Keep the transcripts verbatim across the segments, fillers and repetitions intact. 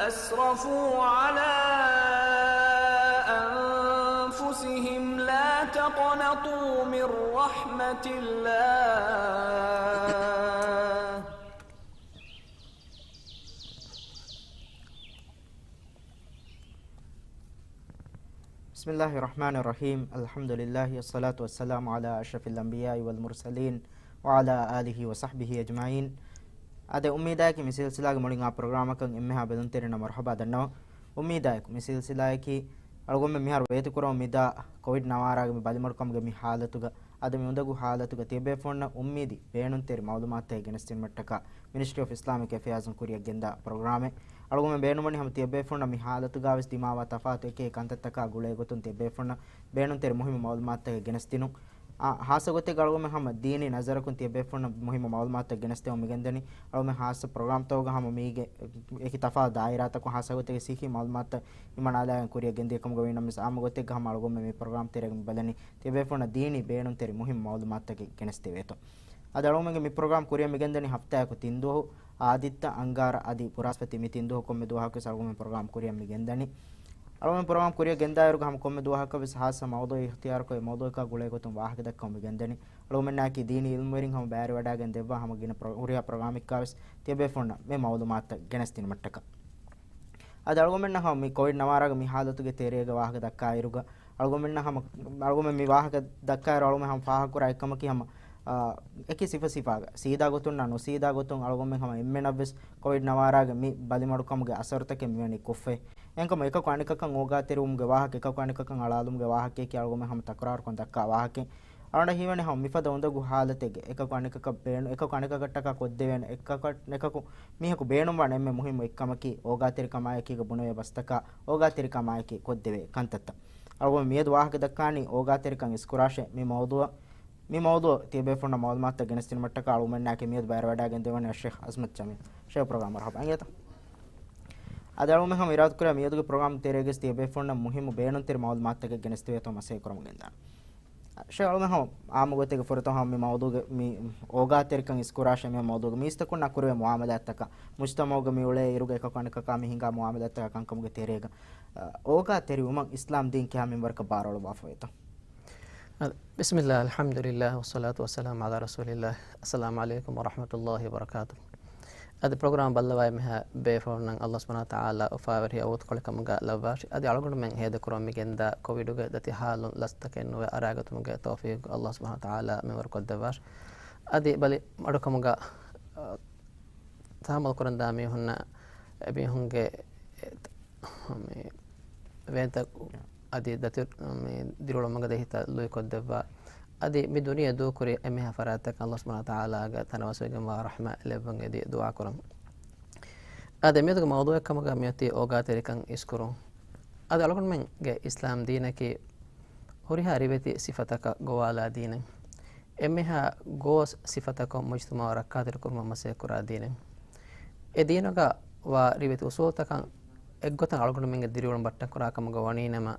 أسرفوا على أنفسهم لا تقنطوا من رحمة الله. بسم الله الرحمن الرحيم. الحمد لله والصلاة والسلام على أشرف الأنبياء والمرسلين وعلى آله وصحبه أجمعين. އާދެ، އުއްމީދާއެކީ މި ސިލްސިލާގެ މުޅިން އާ ޕްރޮގްރާމަކަށް އެންމެހާ ބެލުންތެރިންނަށް މަރުޙަބާ ދަންނަވަން. އުއްމީދާއެކު މި ސިލްސިލާއަކީ އަޅުގަނޑުމެން މިހާރު ވޭތުކުރަމުން މިދާ ކޮވިޑް ނަވާރާގެ މި ބަލިމަޑުކަމުގެ މި ޙާލަތުގަ، އަދި މި އުނދަގޫ ޙާލަތުގަ ތިޔަބޭފުޅުންނަށް އުއްމީދީ ބޭނުންތެރި މަޢުލޫމާތުތަކެއް ގެނެސްދިނުމަށްޓަކާ މިނިސްޓްރީ އޮފް އިސްލާމިކް އެފެއާޒުން ކުރިއަށް ގެންދާ ޕްރޮގްރާމެއް. އަޅުގަނޑުމެން ބޭނުންވަނީ ހަމަ ތިޔަބޭފުޅުންނަށް މި ޙާލަތުގަވެސް ދިމާވާ ތަފާތު އެކި ކަންތައްތަކާ ގުޅޭގޮތުން ތިޔަބޭފުޅުންނަށް ބޭނުންތެރި މުހިއްމު މަޢުލޫމާތުތަކެއް ގެނެސްދިނުން. އާ، ހާއްސަ ގޮތެއްގަ އަޅުގަނޑުމެން ހަމަ ދީނީ ނަޒަރަކުން ތިޔަބޭފުޅުންނަށް މުހިއްމު މަޢުލޫމާތުތައް ގެނެސްދެވުން މިގެންދަނީ. އަޅުގަނޑުމެން ހާއްސަ ޕްރޮގްރާމްތަކުގަ ހަމަ މީގެ އެކި ތަފާތު ދާއިރާތަކުން ހާއްސަ ގޮތެއްގެ ސިއްހީ މަޢުލޫމާތުތައް އިމަނާލާގެން ކުރިއަށް ގެންދިޔަ ކަމުގަ ވީނަމަވެސް، އާއްމު ގޮތެއްގަ ހަމަ އަޅުގަނޑުމެން މި ޕްރޮގްރާމް ތެރޭގަ މި ބަލަނީ ތިޔަބޭފުޅުންނަށް ދީނީ ބޭނުންތެރި މުހިއްމު މަޢުލޫމާތުތަކެއް ގެނެސްދެވޭތޯ. އަދި އަޅުގަނޑުމެންގެ މި ޕްރޮގްރާމް ކުރިއަށް މި ގެންދަނީ ހަފްތާއަކު ތިން ދުވަހު، އާދިއްތަ، އަންގާރަ އަދި ބުރާސްފަތި މި ތިން ދުވަހު ކޮންމެ ދުވަހަކުވެސް އަޅުގަނޑުމެން ޕްރޮގްރާމް ކުރިއަށް މި ގެންދަނީ. އަޅުގަނޑުމެން ޕްރޮގްރާމް ކުރިއަށް ގެންދާއިރުގަ ހަމަ ކޮންމެ ދުވަހަކަށްވެސް ހާއްސަ މައުޟޫޢެއް އިޚްތިޔާރުކޮށް، އެ މައުޟޫޢަކާ ގުޅޭގޮތުން ވާހަކަ ދައްކަމުން މި ގެންދަނީ. އަޅުގަނޑުމެންނާއެކީ ދީނީ ޢިލްމުވެރިން ހަމަ ބައިވެރިވަޑައިގެން ދެއްވާ ހަމަ ގިނަ ޕްރޮ-، ހުރިހާ ޕްރޮގްރާމެއްގަވެސް ތިޔަބޭފުޅުންނަށް މި މައުލޫމާތުތައް ގެނެސްދިނުމަށްޓަކާ. އަދި އަޅުގަނޑުމެންނަށް ހަމަ މި ކޮވިޑް ނަވާރާގެ މި ޙާލަތުގެ ތެރޭގަ ވާހަކަ ދައްކާއިރުގަ، އަޅުގަނޑުމެންނަށް ހަމަ، އަޅުގަނޑުމެން މި ވާހަކަ ދައްކާއިރު އަޅުގަނޑުމެން ހަމަ ފާހަގަކުރާ އެއްކަމަކީ ހަމަ، އާ، އެކި ސިފަ ސިފާގަ ސީދާ ގޮތުންނާ ނުސީދާ ގޮތުން އަޅުގަނޑުމެން ހަމަ އެންމެނަށްވެސް ކޮވިޑް ނަވާރާގެ މި ބަލިމަޑުކަމުގެ އަސަރުތަކެއް މިވަނީ ކޮށްފައި. އެހެންކަމުން އެކަކު އަނެކަކަށް އޯގާތެރިވުމުގެ ވާހަކަ، އެކަކު އަނެކަކަށް އަޅާލުމުގެ ވާހަކައަކީ އަޅުގަނޑުމެން ހަމަ ތަކުރާރުކޮށް ދައްކާ ވާހަކައެއް. އަޅުގަނޑަށް ހީވަނީ ހަމަ މިފަދަ އުނދަގޫ ޙާލަތެއްގަ އެކަކު އަނެކަކަށް ބޭނު-، އެކަކު އަނެކަކަށްޓަކާ ކޮށްދެވޭނެ، އެކަކަށް، އެކަކު މީހަކު ބޭނުންވާނެ އެންމެ މުހިއްމު އެއްކަމަކީ އޯގާތެރިކަމާއެކީގަ ބުނެވޭ ބަސްތަކާ އޯގާތެރިކަމާއެކީ ކޮށްދެވޭ ކަންތައްތައް. އަޅުގަނޑު މިއަދު ވާހަކަ ދައްކާނީ އޯގާތެރިކަން އިސްކުރާށޭ މި މައުޟޫޢަށް. މި މައުޟޫޢަށް ތިޔަބޭފުޅުންނަށް މައުލޫމާތުތައް ގެނެސްދިނުމަށް ޓަކާ އަޅުގަނޑުމެންނާއެކީ މިއަދު ބައިވެރިވަޑައިގެން ދެވަނީ އައްޝޭޚް އަޒްމަތް ޖަމީލް. ޝޭޚް ޕްރޮގްރާމަށް މަރުޙަބާ އިނގޭތަ؟ އަދި އަޅުގަނޑުމެން ހަމަ އިރާދަކުރާ މިއަދުގެ ޕްރޮގްރާމް ތެރޭގަވެސް ތިޔަބޭފުޅުންނަށް މުހިއްމު ބޭނުންތެރި މައުލޫމާތުތަކެއް ގެނެސްދެވޭތޯ މަސައްކަތް ކުރަމުން ގެންދާނެ. ޝޭޚް އަޅުގަނޑުމެން ހަމަ އާއްމު ގޮތެއްގެ ފުރަތަމަ ހަމަ މި މައުޟޫޢުގެ މި އޯގާތެރިކަން އިސްކުރާށޭ މި މައުޟޫޢުގެ މީސްތަކުންނާ ކުރެވޭ މުޢާމަލާތްތަކާ މުޖްތަމަޢުގަ މި އުޅޭ އިރުގަ އެކަކު އަނެކަކާ މި ހިނގާ މުޢާމަލާތްތަކާ ކަންކަމުގެ ތެރޭގަ، އަ، އޯގާތެރިވުމަށް އިސްލާމް ދީން ކިހާ މިންވަރަކަށް ބާރުއަޅުއްވާފަވޭތޯ؟ އަ، بسم الله، الحمد لله، والصلاة والسلام على رسول الله. السلام عليكم ورحمة الله وبركاته. އަދި ޕްރޮގްރާމް ބައްލަވާ އެންމެހާ ބޭފުޅުންނަށް ﷲ ސުބްޙާނަހޫ ވަތަޢާލާ އުފާވެރި އޮތް ކޮޅިކަމުގަ ލައްވާށި. އަދި އަޅުގަނޑުމެން ހޭދަކުރަމުން މިގެންދާ ކޮވިޑުގެ ދަތި ޙާލުން ލަސްތަކެއް ނުވެ އަރާގަތުމުގެ ތައުފީޤު ﷲ ސުބްޙާނަހޫ ވަތަޢާލާ މިންވަރު ކޮށްދެއްވާށި. އަދި ބަލި މަޑުކަމުގަ، އަ، ތަޙައްމަލް ކުރަންދާ މީހުންނަށް އެމީހުންގެ ވޭންތައް އަދި ދަތި-، މި ދިރިއުޅުމުގެ ދެހިތައް ލުއިކޮށްދެއްވާ. އަދި މި ދުނިޔެ ދޫކުރި އެންމެހާ ފަރާތްތަކަށް ﷲ ސުބްޙާނަހޫ ވަތަޢާލާގެ ތަނަވަސްވެގެންވާ ރަޙްމަތް ލެއްވުން އެދި ދުޢާ ކުރަން. އަދި މިއަދުގެ މައުޟޫޢެއް ކަމުގަ މިއޮތީ އޯގާތެރިކަން އިސްކުރުން. އަދި އަޅުގަނޑުމެންގެ އިސްލާމް ދީނަކީ ހުރިހާ ރިވެތި ސިފަތަކަށް ގޮވާލާ ދީނެއް. އެންމެހާ ގޯސް ސިފަތަކުން މުޖްތަމަޢު ރައްކާތެރިކުރުމަށް މަސައްކަތްކުރާ ދީނެއް. އެ ދީނުގަ ވާ ރިވެތި އުޞޫލުތަކަށް އެއްގޮތަށް އަޅުގަނޑުމެންގެ ދިރިއުޅުން ބައްޓަންކުރާ ކަމުގަ ވަނީނަމަ،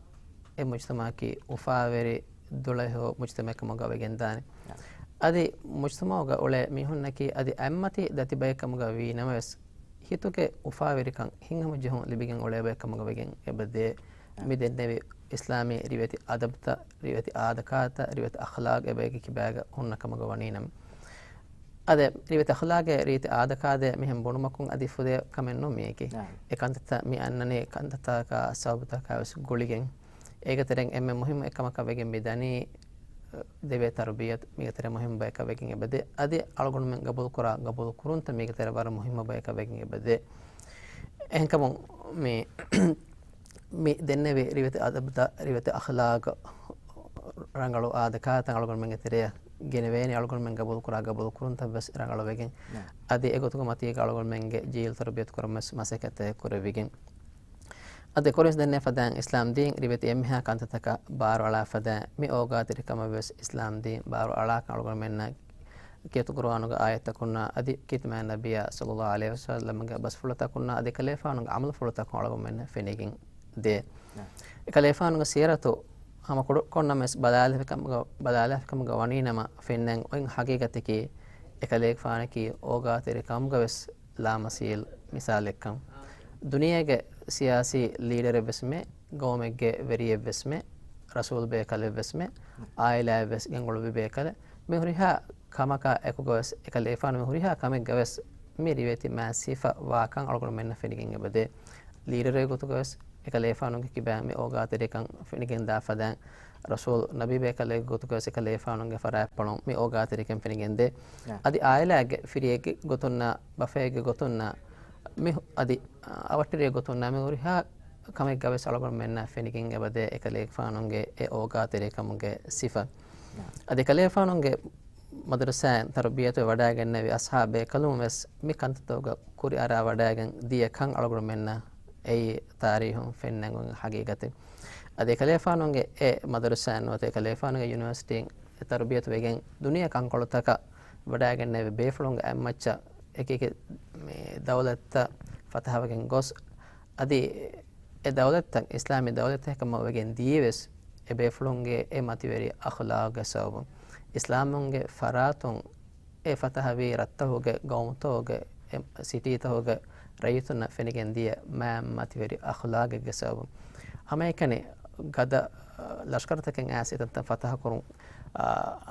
އެ މުޖްތަމަޢަކީ އުފާވެރި ދުޅަހެޔޮ މުޖްތަމަޢެއް ކަމުގަ ވެގެންދާނެ. އަދި މުޖްތަމަޢުގަ އުޅޭ މީހުންނަކީ އަދި އަތްމަތި ދަތި ބައެއް ކަމުގަ ވީނަމަވެސް، ހިތުގެ އުފާވެރިކަން ހިތްހަމަޖެހުން ލިބިގެން އުޅޭ ބައެއް ކަމުގަ ވެގެން އެބަދޭ. މި ދެންނެވި އިސްލާމީ ރިވެތި އަދަބުތައް، ރިވެތި އާދަކާތައް، ރިވެތި އަޚްލާގް އެބައިގެ ކިބާގަ ހުންނަ ކަމުގަ ވަނީނަމަ. އަދި ރިވެތި އަޚްލާގެ ރީތި އާދަކާދެ މިހެން ބުނުމަކުން އަދި ފުދޭ ކަމެއް ނޫން މިއެކީ. އެ ކަންތައްތައް މި އަންނަނީ ކަންތައްތަކާ ސަބަބުތަކާ ވެސް ގުޅިގެން. އޭގެ ތެރެއިން އެންމެ މުހިއްމު އެއްކަމަކަށް ވެގެން މި ދަނީ، ދެވޭ ތަރުބިޔަތު މީގެ ތެރޭ މުހިއްމު ބަޔަކަށް ވެގެން އެބަދޭ. އަދި އަޅުގަނޑުމެން ގަބޫލުކުރާ ގަބޫލު ކުރުންތައް މީގެ ތެރޭ ވަރަށް މުހިއްމު ބަޔަކަށް ވެގެން އެބަދޭ. އެހެންކަމުން މި، މި ދެންނެވި ރިވެތި އަދަބުތައް، ރިވެތި އަޚްލާގް، ރަނގަޅު އާދަކާތައް އަޅުގަނޑުމެންގެ ތެރެއަށް ގެނެވޭނެ. އަޅުގަނޑުމެން ގަބޫލުކުރާ ގަބޫލު ކުރުންތައް ވެސް ރަނގަޅު ވެގެން. އަދި އެގޮތުގެ މަތީގަ އަޅުގަނޑުމެންގެ ޖީލް ތަރުބިޔަތު ކުރަން ވެސް މަސައްކަތެއް ކުރެވިގެން. އަދި ކުރިންސް ދެންނެވި ފަދައިން އިސްލާމް ދީން ރިވެތި އެންމެހާ ކަންތައްތަކަށް ބާރުއަޅާ ފަދައިން މި އޯގާތެރިކަމަށް ވެސް އިސްލާމް ދީން ބާރު އަޅާކަން އަޅުގަނޑުމެންނަށް ކީރިތި ޤުރުއާނުގެ އާޔަތްތަކުންނާ އަދި ކީރިތި މާތް ނަބިއްޔާ ޞައްލައްލާހު ޢަލައިހި ވަސައްލަމްގެ ބަސްފުޅުތަކުންނާ އަދި ކަލޭފާނުގެ ޢަމަލުފުޅުތަކުން އަޅުގަނޑުމެންނަށް ފެނިގެން ދޭ. އެކަލޭފާނުގެ ސީރަތު ހަމަ ކުޑަކޮންނަމެސް ބަލާލެފިކަމުގަ، ބަލާލެފިކަމުގަ ވަނީނަމަ ފެންނަން އޮތް ހަގީގަތަކީ އެކަލޭގެފާނަކީ އޯގާތެރިކަމުގަވެސް ލާމަސީލް މިސާލެއްކަން. ދުނިޔޭގެ ސިޔާސީ ލީޑަރެއްވެސް މެ، ގައުމެއްގެ ވެރިއެއްވެސް މެ، ރަސޫލް ބޭކަލެއްވެސް މެ، އާއިލާއެއްވެސް ގެންގުޅުއްވި ބޭކަލެއް، މި ހުރިހާ ކަމަކާ އެކުގަވެސް އެކަލޭފާނު މި ހުރިހާ ކަމެއްގަވެސް މި ރިވެތި މާތް ސިފަ ވާކަން އަޅުގަނޑުމެންނަށް ފެނިގެން އެބަދޭ. ލީޑަރެއް ގޮތުގަވެސް އެކަލޭފާނުގެ ކިބައިން މި އޯގާތެރިކަން ފެނިގެންދާ ފަދައިން، ރަސޫލް ނަބީ ބޭކަލެއް ގޮތުގަވެސް އެކަލޭފާނުގެ ފަރާތްޕުޅުން މި އޯގާތެރިކަން ފެނިގެންދޭ. އަދި އާއިލާގެ ފިރިއެއްގެ ގޮތުންނާ، ބަފައެއްގެ ގޮތުންނާ، މި އަދި އަވަށްޓެރިއެއް ގޮތުންނާ މި ހުރިހާ ކަމެއްގަވެސް އަޅުގަނޑުމެންނަށް ފެނިގެން އެބަދޭ އެކަލޭގެފާނުގެ އެ އޯގާތެރިކަމުގެ ސިފަ. އަދި އެކަލޭގެފާނުގެ މަދަރުސާއިން ތަރުބިޔަތު ވަޑައިގެންނެވި އަސްހާބު ބޭކަލުން ވެސް މި ކަންތައްތަކުގަ ކުރިއަރާ ވަޑައިގެން ދިޔަ ކަން އަޅުގަނޑުމެންނަށް އެއީ ތާރީހުން ފެންނަން އޮތް ހަގީގަތެއް. އަދި އެކަލޭގެފާނުގެ އެ މަދަރުސާއިން ނުވަތަ އެކަލޭގެފާނުގެ ޔުނިވަރސިޓީން ތަރުބިޔަތު ވެގެން ދުނިޔެ ކަންކޮޅުތަކަށް ވަޑައިގެންނެވި ބޭފުޅުންގެ އަތްމައްޗަށް އެކިއެކި މި ދައުލަތްތައް ފަތަހަވެގެން ގޮސް، އަދި އެ ދައުލަތްތައް އިސްލާމީ ދައުލަތެއް ކަމަށް ވެގެން ދިޔައީވެސް، އެ ބޭފުޅުންގެ އެ މަތިވެރި އަޚުލާގުގެ ސަބަބުން އިސްލާމުންގެ ފަރާތުން އެ ފަތަހަވީ ރަށްތަކުގެ، ގައުމުތަކުގެ، އެ ސިޓީތަކުގެ ރައްޔިތުންނަށް ފެނިގެން ދިޔަ މާތް މަތިވެރި އަޚުލާގެއްގެ ސަބަބުން. ހަމައެކަނި ގަދަ، އަ، ލަޝްކަރުތަކެއް އައިސް އެތަންތަން ފަތަހަ ކުރުން، އަ،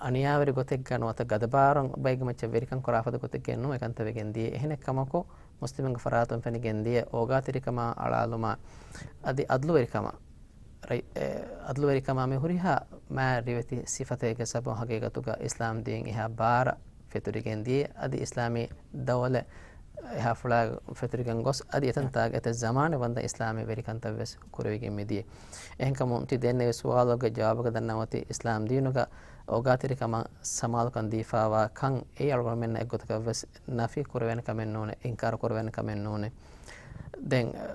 އަނިޔާވެރި ގޮތެއްގަ ނުވަތަ ގަދަ ބާރުން ބައެއްގެ މައްޗަށް ވެރިކަން ކުރާ ފަދަ ގޮތެއްގައެއް ނޫން އެކަންތައް ވެގެން ދިޔަ. އެހެނެއް ކަމަކު، މުސްލިމުންގެ ފަރާތުން ފެނިގެން ދިޔަ އޯގާތެރިކަމާ އަޅާލުމާ އަދި އަދްލުވެރިކަމާ، ރައި-، އެ، އަދްލުވެރިކަމާ މި ހުރިހާ މާތް ރިވެތި ސިފަތެއްގެ ސަބަބުން ހަގީގަތުގަ އިސްލާމް ދީން އެހާ ބާރަށް ފެތުރިގެން ދިޔަ. އަދި އިސްލާމީ ދައުލަތް އެހާ ފުޅާ ފެތުރިގެން ގޮސް، އަދި އެތަންތާގެ އެތައް ޒަމާނެއް ވަންދަން އިސްލާމީ ވެރިކަންތައް ވެސް ކުރެވިގެން މިދިޔަ. އެހެންކަމުން ތި ދެންނެވި ސުވާލުގެ ޖަވާބުގަ ދަންނަ އޮތީ އިސްލާމް ދީނުގަ އޯގާތެރިކަމަށް ސަމާލުކަން ދީފާވާ ކަން އެއީ އަޅުގަނޑުމެންނަށް އެއްގޮތަކަށް ވެސް ނަފީ ކުރެވޭނެ ކަމެއް ނޫނޭ، އިންކާރު ކުރެވޭނެ ކަމެއް ނޫނޭ. ދެން، އަ،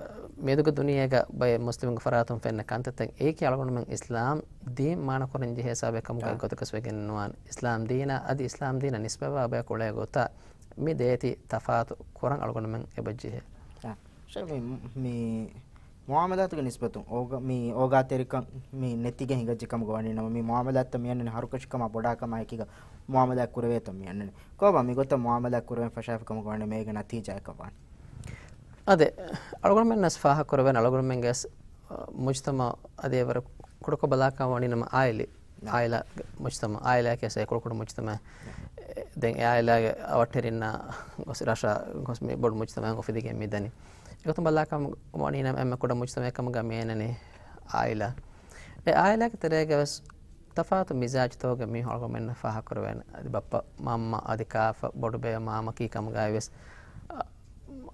މިއަދުގެ ދުނިޔޭގަ ބައެއް މުސްލިމުންގެ ފަރާތުން ފެންނަ ކަންތައްތައް އެއީކީ އަޅުގަނޑުމެން އިސްލާމް ދީން މާނަކުރަން ޖެހޭ ސަބަބެއް ކަމުގަ އާ. އެއްގޮތަކަސް ވެގެން ނުވާނެ. އިސްލާމް ދީނާ އަދި އިސްލާމް ދީނަށް ނިސްބަތްވާ ބަޔަކު އުޅޭ ގޮތާ މި ދޭތި ތަފާތު ކުރަން އަޅުގަނޑުމެން އެބަޖެހޭ. އާ. ޝޭޚް، މި، މި މުއާމަލާތުގެ ނިސްބަތުން އޯގާ-، މި އޯގާތެރިކަން މި ނެތިގެން ހިނގައްޖެ ކަމުގަ ވަނީ ނަމަ، މި މުއާމަލާތްތައް މި އަންނަނީ ހަރުކަށިކަމާ ބޮޑާކަމާ އެކީގަ މުއާމަލާތް ކުރެވޭތޯ މި އަންނަނީ؟ ކޯބާ މިގޮތަށް މުއާމަލާތް ކުރެވެން ފަށާފި ކަމުގަ ވަނީ މޭގެ ނަތީޖާއަކަށް ވާނީ؟ އަދި އަޅުގަނޑުމެންނަސް ފާހަގަކުރެވޭނެ އަޅުގަނޑުމެންގެ އަސް-، މުޖްތަމަ އަދި އެވަރު ކުޑަކޮށް ބަލާކަށް ވަނީ ނަމަ އާއިލީ، އާއިލާ މުޖްތަމަ، އާއިލާއަކީ އެ ކުޑަކުޑަ މުޖްތަމަ. ދެން އެ އާއިލާގެ އަވަށްޓެރިންނާ ގޮސް ރަށާ ގޮސް މި ބޮޑު މުޖްތަމައެއް އުފެދިގެން މިދަނީ. އެގޮތުން ބަލާކަށް ވަނީ ނަމަ އެންމެ ކުޑަ މުޖްތަމައެއް ކަމުގަ މި އަންނަނީ އާއިލާ. އެ އާއިލާގެ ތެރޭގަވެސް ތަފާތު މިޒާޖުތަކުގެ މީހުން އަޅުގަނޑުމެންނަށް ފާހަގަކުރެވޭނެ. އަދި ބައްޕަ، މަންމަ، އަދި ކާފަ، ބޮޑުބޭބެ، މާމަކީ ކަމުގައިވެސް، އާ،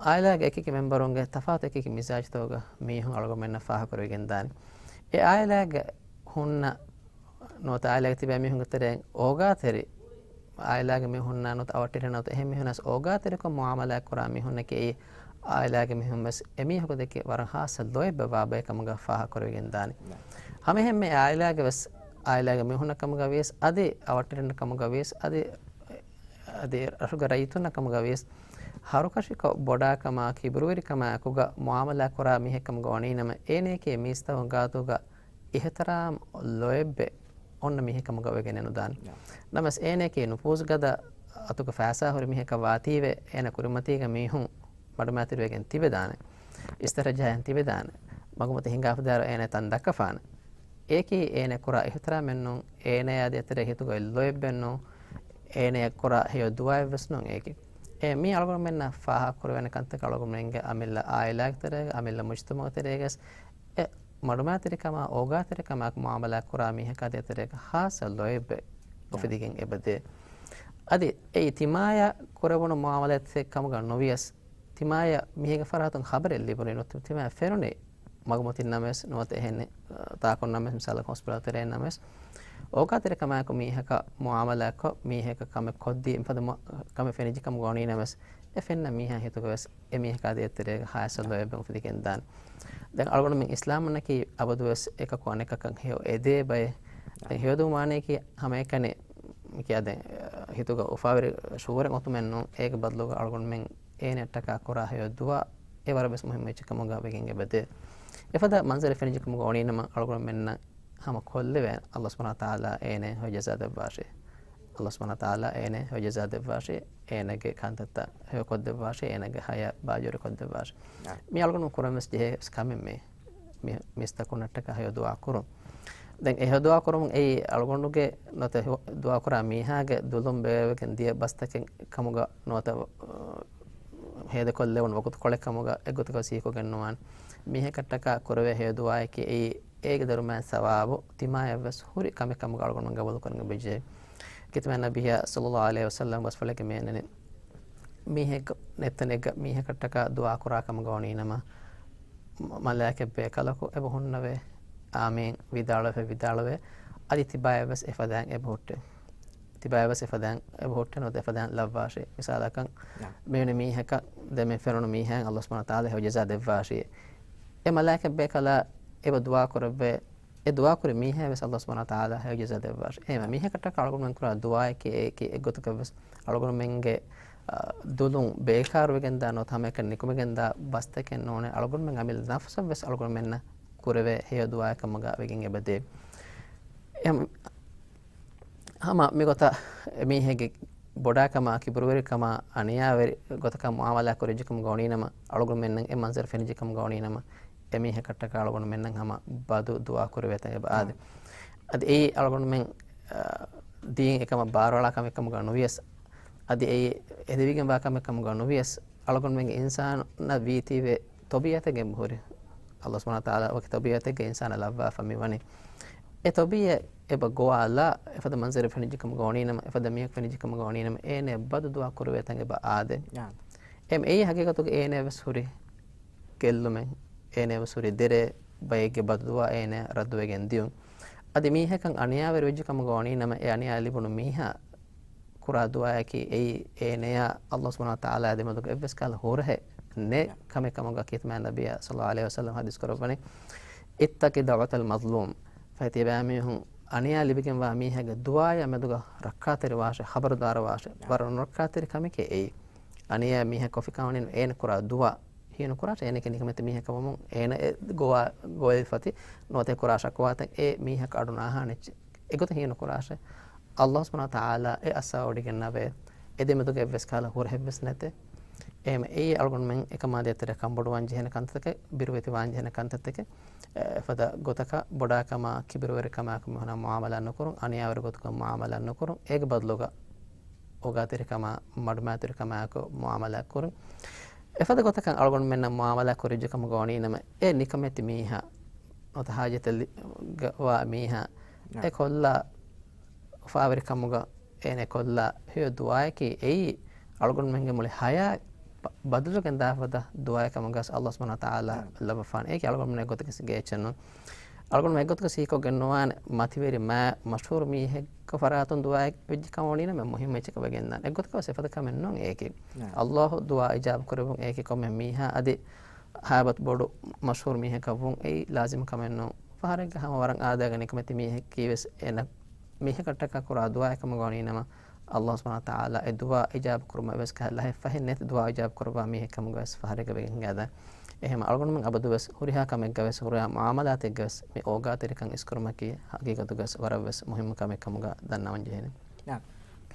އާއިލާގެ އެކިއެކި މެމްބަރުންގެ ތަފާތު އެކިއެކި މިޒާޖުތަކުގެ މީހުން އަޅުގަނޑުމެންނަށް ފާހަގަކުރެވިގެން ދާނެ. އެ އާއިލާގެ ހުންނަ ނުވަތަ އާއިލާގެ ތިބޭ މީހުންގެ ތެރެއިން އޯގާތެރި، އާއިލާގެ މީހުންނާ ނުވަތަ އަވަށްޓެރިންނާ ނުވަތަ އެހެން މީހުންނާސް އޯގާތެރިކޮށް މުއާމަލާތް ކުރާ މީހުންނަކީ އާއިލާގެ މީހުން ވެސް އެމީހަކު ދެކެ ވަރަށް ހާއްސަ ލޯތްބަށް ވާ ބައެއް ކަމުގަ ފާހަގަކުރެވިގެން ދާނެ. ނަ. ހަމައެހެންމެ އާއިލާގެ ވެސް، އާއިލާގެ މީހުންނަށް ކަމުގަ ވިޔަސް، އަދި އަވަށްޓެރިންނަށް ކަމުގަ ވިޔަސް، އަދި، އަދި ރަށުގެ ރައްޔިތުންނަށް ކަމުގަ ވިޔަސް، ހަރުކަށިކޮށް ބޮޑާކަމާ، ކިބުރުވެރިކަމާ އެކުގަ މުއާމަލާ ކުރާ މީހެއް ކަމުގަ ވަނީ ނަމަ، އޭނަޔަކީ މީސްތަކުން ގާތުގަ އިހުތިރާމް ލޯތްބެއް އޮންނަ މީހެއް ކަމުގަ ވެގެން ނުދާނެ. ނަމަވެސް އޭނަޔަކީ ނުފޫޒު ގަދަ އަތުގަ ފައިސާ ހުރި މީހަކަށް ވާތީވެ، އޭނަ ކުރިމަތީގަ މީހުން މަޑުމައިތިރިވެގެން ތިބެދާނެ. އިސްތަށި ޖަހަން ތިބެދާނެ. މަގުމަތި ހިނގާފަ ދާއިރު އޭނަ ތަން ދައްކަފާނެ. އެއަކީ އޭނަ ކުރާ އިހުތިރާމެއް ނޫން، އޭނަޔާ ދޭތެރޭ ހިތުގައި ލޯތްބެއް ނޫން، އޭނަޔަށް ކުރާ ހެޔޮ ދުޢާއެއްވެސް ނޫން އެއަކީ. އެ މީ އަޅުގަނޑުމެންނަށް ފާހަގަކުރެވޭނެ ކަންތަކަށް އަޅުގަނޑުމެންގެ އަމިއްލަ އާއިލާގެ ތެރޭގަ، އަމިއްލަ މުޖްތަމަޢުގެ ތެރޭގަސް އެ މަޑުމައިތިރިކަމާ، އޯގާތެރިކަމާ މުއާމަލާ ކުރާ މީހަކާ ދޭތެރޭގަ ހާއްސަ ލޯތްބެއް އުފެދިގެން އެބަދޭ. އަދި އެއީ ތިމާޔަށް ކުރެވުނު މުއާމަލާތެއް ކަމުގަ ނުވިޔަސް، ތިމާޔަށް މީހެއްގެ ފަރާތުން ޚަބަރެއް ލިބުނީ ނުވަތަ ތިމާޔަށް ފެނުނީ މަގުމަތިން ނަމަވެސް ނުވަތަ އެހެން، އަ، ތާކުން ނަމަވެސް މިސާލަކަށް ހޮސްޕިޓަލް ތެރެއިން ނަމަވެސް، އޯގާތެރިކަމާއެކު މީހަކަށް މުއާމަލާކޮށް، މީހަކަށް ކަމެއް ކޮށްދީ، މިފަދަ މު-، ކަމެއް ފެނިއްޖެ ކަމުގަ ވަނީ ނަމަވެސް، އެ ފެންނަ މީހާ ހިތުގަވެސް އެ މީހަކާ ދޭތެރޭގަ ހާއްސަ ލޯތްބެއް އުފެދިގެން ދާނެ. ދެން އަޅުގަނޑުމެން އިސްލާމްވަންނަކީ އަބަދުވެސް އެކަކު އަނެކަކަށް ހެޔޮ އެދޭ ބައެއް. ދެން ހެޔޮދުވުން ވާނީކީ ހަމައެކަނި މިކިޔާ ދެން ހިތުގަ އުފާވެރި ޝުޢޫރެއް އޮތުމެއް ނޫން. އޭގެ ބަދަލުގަ އަޅުގަނޑުމެން އޭނައަށްޓަކާ ކުރާ ހެޔޮ ދުޢާ އެ ވަރަށް ވެސް މުހިއްމު އެއްޗެއް ކަމުގަ ވެގެން އެބަދޭ. އެފަދަ މަންޒަރެއް ފެނިއްޖެ ކަމުގަ ވަނީ ނަމަ އަޅުގަނޑުމެންނަށް ހަމަ ކޮށްލެވޭނެ. ﷲ ސުބްޙާނަހޫ ވަތަޢާލާ އޭނައަށް ހެޔޮ ޖަޒާ ދެއްވާށޭ. ﷲ ސުބްޙާނަހޫ ވަތަޢާލާ އޭނަ ހެޔޮ ޖަޒާ ދެއްވާށި، އޭނަގެ ކަންތައްތައް ހެޔޮކޮށްދެއްވާށި، އޭނަގެ ހަޔާތް ބާޖުވެރިކޮށްދެއްވާށި. މި އަޅުގަނޑު ކުރަން ވެސް ޖެހޭ ކަމެއް މީ. މި، މީސްތަކުންނަށްޓަކާ ހެޔޮ ދުޢާ ކުރުން. ދެން އެ ހެޔޮ ދުޢާ ކުރުމުން އެއީ އަޅުގަނޑުގެ ނުވަތަ ހެޔޮ ދުޢާ ކުރާ މީހާގެ ދުލުން ބޭއްވެގެން ދިޔަ ބަސްތަކެއް ކަމުގަ ނުވަތަ، އަ، ހޭދަކޮށްލެވުނު ވަގުތުކޮޅެއް ކަމުގަ އެއްގޮތަކަށް ވެސް ހީކޮށްގެން ނުވާނެ. މީހަކަށްޓަކާ ކުރެވޭ ހެޔޮ ދުޢާއަކީ އެއީ އޭގެ ދަރުމައިން ސަވާބު ތިމާޔަށްވެސް ހުރި ކަމެއް ކަމުގަ އަޅުގަނޑުމެން ގަބޫލުކުރަން އެބަޖެހޭ. ކިތަމަ ނަބިއްޔާ ޞައްލައްލާހު ޢަލައިހި ވަސައްލަމް ބަސްފުޅެއްގެ މިއެންނެނި، މީހެއްގެ ނެތްތަނެއްގަ މީހަކަށްޓަކާ ދުޢާ ކުރާ ކަމުގަ ވަނީނަމަ، މަ-، މަލާއިކަތް ބޭކަލަކު އެބަ ހުންނަވޭ، އާމީން ވިދާޅުވެފަ ވިދާޅުވޭ، އަދި ތިބާޔަށްވެސް އެފަދައިން އެބަ ހުއްޓޭ. ތިބާޔަށްވެސް އެފަދައިން އެބަ ހުއްޓޭ ނުވަތަ އެފަދައިން ލައްވާށޭ. މިސާލަކަށް، މިވެނި މީހަކަށް ދެމެ ފެނުނު މީހާއަށް ﷲ ސުބްޙާނަހޫ ވަތަޢާލާ ހެޔޮ ޖަޒާ ދެއްވާށޭ. އެ މަލާއިކަތް ބޭކަލާ އެބަ ދުޢާ ކުރެއްވޭ، އެ ދުޢާކުރި މީހާވެސް ﷲ ސުބްޙާނަހޫ ވަތަޢާލާ ހެޔޮ ޖަޒާ ދެއްވާށި. އެހެންވެ، މީހަކަށްޓަކާ އަޅުގަނޑުމެން ކުރާ ދުޢާއަކީ އެއީކީ އެއްގޮތަކަށްވެސް އަޅުގަނޑުމެންގެ، އަ، ދުލުން ބޭކާރުވެގެންދާ ނުވަތަ ހަމައެކަނި ނިކުމެގެންދާ ބަސްތަކެއް ނޫނޭ. އަޅުގަނޑުމެން އަމިއްލަ ނަފްސަށްވެސް އަޅުގަނޑުމެންނަށް ކުރެވޭ ހެޔޮ ދުޢާއެއް ކަމުގަ ވެގެން އެބަދޭ. އެހެން ހަމަ މިގޮތަށް އެމީހެއްގެ ބޮޑާކަމާ، ކިބުރުވެރިކަމާ، އަނިޔާވެރި ގޮތަކަށް މުޢާމަލާ ކުރެއްޖެކަމުގަ ވަނީނަމަ، އަޅުގަނޑުމެންނަށް އެ މަންޒަރު ފެނިއްޖެކަމުގަ ވަނީނަމަ، އެމީހަކަށްޓަކާ އަޅުގަނޑުމެންނަށް ހަމަ ބަދު ދުޢާ ކުރެވޭތަން އެބަ އާދޭ. އަދި އެއީ އަޅުގަނޑުމެން، އާ، ދީން އެކަމަށް ބާރުއަޅާ ކަމެއްކަމުގަ ނުވިޔަސް، އަދި އެއީ ހެދިވިގެންވާ ކަމެއްކަމުގަ ނުވިޔަސް، އަޅުގަނޑުމެންގެ އިންސާނާ ވީތީވެ ތަބީޢަތެއްގެ އެބަހުރި. ﷲ ސުބްޙާނަހޫ ވަތަޢާލާ ވަކި ތަބީޢަތެއްގެ އިންސާނާ ލައްވާފަ މިވަނީ. އެ ތަބީޢަތް އެބަ ގޮވާލާ، އެފަދަ މަންޒަރެއް ފެނިއްޖެކަމުގަ ވަނީނަމަ، އެފަދަ މީހަކު ފެނިއްޖެކަމުގަ ވަނީނަމަ، އޭނަޔަށް ބަދު ދުޢާ ކުރެވޭތަން އެބަ އާދޭ. އެމް އެއީ ހަގީގަތުގަ އޭނަޔަށްވެސް ހުރި ގެއްލުމެއް، އޭނަޔަށްވެސް ހުރި ދެރައެއް، ބައެއްގެ ބަދު ދުޢާ އޭނަޔަށް ރައްދުވެގެން ދިޔުން. އަދި މީހަކަށް އަނިޔާވެރި ވެއްޖެކަމުގަ ވަނީނަމަ، އެ އަނިޔާ ލިބުނު މީހާ ކުރާ ދުޢާއަކީ އެއީ އޭނަޔާ ﷲ ސުބްޙާނަހޫ ވަތަޢާލާ ދެމެދުގަ އެއްވެސް ކަހަލަ ހުރަހެއް ނެތް ކަމެއް ކަމުގަ ކީރިތި މާތް ނަބިއްޔާ ޞައްލައްލާހު ޢަލައިހި ވަސައްލަމް ޙަދީޘް ކުރައްވަނީ، اتق دعوة المظلوم. ފަހެ ތިޔަބައިމީހުން އަނިޔާ ލިބިގެންވާ މީހެއްގެ ދުޢާޔާ މެދުގަ ރައްކާތެރިވާށޭ، ޚަބަރުދާރުވާށޭ. ވަރަށް ނުރައްކާތެރި ކަމެކޭ އެއީ. އަނިޔާ މީހަކު ކޮށްފިކަމަށް ވަނީ އޭނަ ކުރާ ދުޢާ ހީނުކުރާށޭ، އޭނައަކީ ނިކަމެތި މީހެއްކަމުން އޭނަ އެ ގޮވާ ގޮވެފަތި ނުވަތަ ކުރާ ޝަކުވާތައް އެ މީހަކަށް އަޑު ނާހާނެ އެއްޗެއް. އެގޮތަށް ހީނުކުރާށޭ. ﷲ ސުބްޙާނަހޫ ވަތަޢާލާ އެ އައްސަވާވޮޑިގެންނަވޭ. އެ ދެމެދުގަ އެއްވެސް ކަހަލަ ހުރަހެއްވެސް ނެތޭ. އެހެން އެއީ އަޅުގަނޑުމެން އެކަމާ ދޭތެރޭ ކަންބޮޑުވާން ޖެހޭނެ ކަންތައްތަކެއް، ބިރުވެތިވާން ޖެހޭނެ ކަންތައްތަކެއް. އެ، އެފަދަ ގޮތަކަށް ބޮޑާކަމާ، ކިބުރުވެރިކަމާއެކު މީހުނާ މުޢާމަލާ ނުކުރުން، އަނިޔާވެރި ގޮތަކަށް މުޢާމަލާ ނުކުރުން، އޭގެ ބަދަލުގަ އޯގާތެރިކަމާ، މަޑުމައިތިރިކަމާއެކު މުޢާމަލާ ކުރުން. އެފަދަ ގޮތަކަށް އަޅުގަނޑުމެންނަށް މުޢާމަލާ ކުރެއްޖެ ކަމުގަ ވަނީނަމަ، އެ ނިކަމެތި މީހާ، ނުވަތަ ހާޖަތެއް ލި-، ގަ-، ވާ މީހާ، އެ ކޮށްލާ އުފާވެރިކަމުގަ އޭނަ ކޮށްލާ ހެޔޮ ދުޢާއަކީ އެއީ އަޅުގަނޑުމެންގެ މުޅި ޙަޔާތް ބަ-، ބަދަލުވެގެން ދާ ފަދަ ދުޢާއެއް ކަމުގަސް ﷲ ސުބްޙާނަހޫ ވަތަޢާލާ ލައްވަފާނެ. އޭގެ އަޅުގަނޑުމެން އެއްގޮތަކަށް ގެއްޗެއް ނޫން. އަޅުގަނޑުމެން އެއްގޮތަކަށް ސީކޮށްގެން ނުވާނެ، މަތިވެރި މާ މަޝްހޫރު މީހެއްގެ ފަރާތުން ދުޢާއެއް ވެއްޖެ ކަމަށް ވަނީނަމަ މުހިއްމު އެއްޗަކަށް ވެގެންދާނެ. އެއްގޮތަކަށް ވެސް އެފަދަ ކަމެއް ނޫން އޭކެއް. ﷲ ދުޢާ އިޖާބަ ކުރެއްވުން އޭކެއް ކޮންމެ މީހާ އަދި ހައިބަތު ބޮޑު މަޝްހޫރު މީހަކަށް ވުން އެއީ ލާޒިމު ކަމެއް ނޫން. ފަހަރެއްގަ ހަމަ ވަރަށް އާދައިގެ ނިކަމެތި މީހަކީވެސް އޭނަ މީހަކަށްޓަކާ ކުރާ ދުޢާއެއް ކަމުގަ ވަނީނަމަ، ﷲ ސުބްޙާނަހޫ ވަތަޢާލާ އެ ދުޢާ އިޖާބަ ކުރުމަށް ވެސް ކަހަލަ ފަހެއް ނެތި ދުޢާ އިޖާބަ ކުރައްވާ މީހެއް ކަމުގަ ވެސް ފަހަރެއްގަ ވެގެން ހިނގާދާނެ. އެހެން އަޅުގަނޑުމެން އަބަދުވެސް ހުރިހާ ކަމެއްގަ ވެސް ހުރިހާ މުޢާމަލާތެއްގަ ވެސް މި އޯގާތެރިކަން އިސްކުރުމަކީ ހަގީގަތުގަ ވެސް ވަރަށް ވެސް މުހިއްމު ކަމެއް ކަމުގަ ދަންނަވަން ޖެހޭނެ.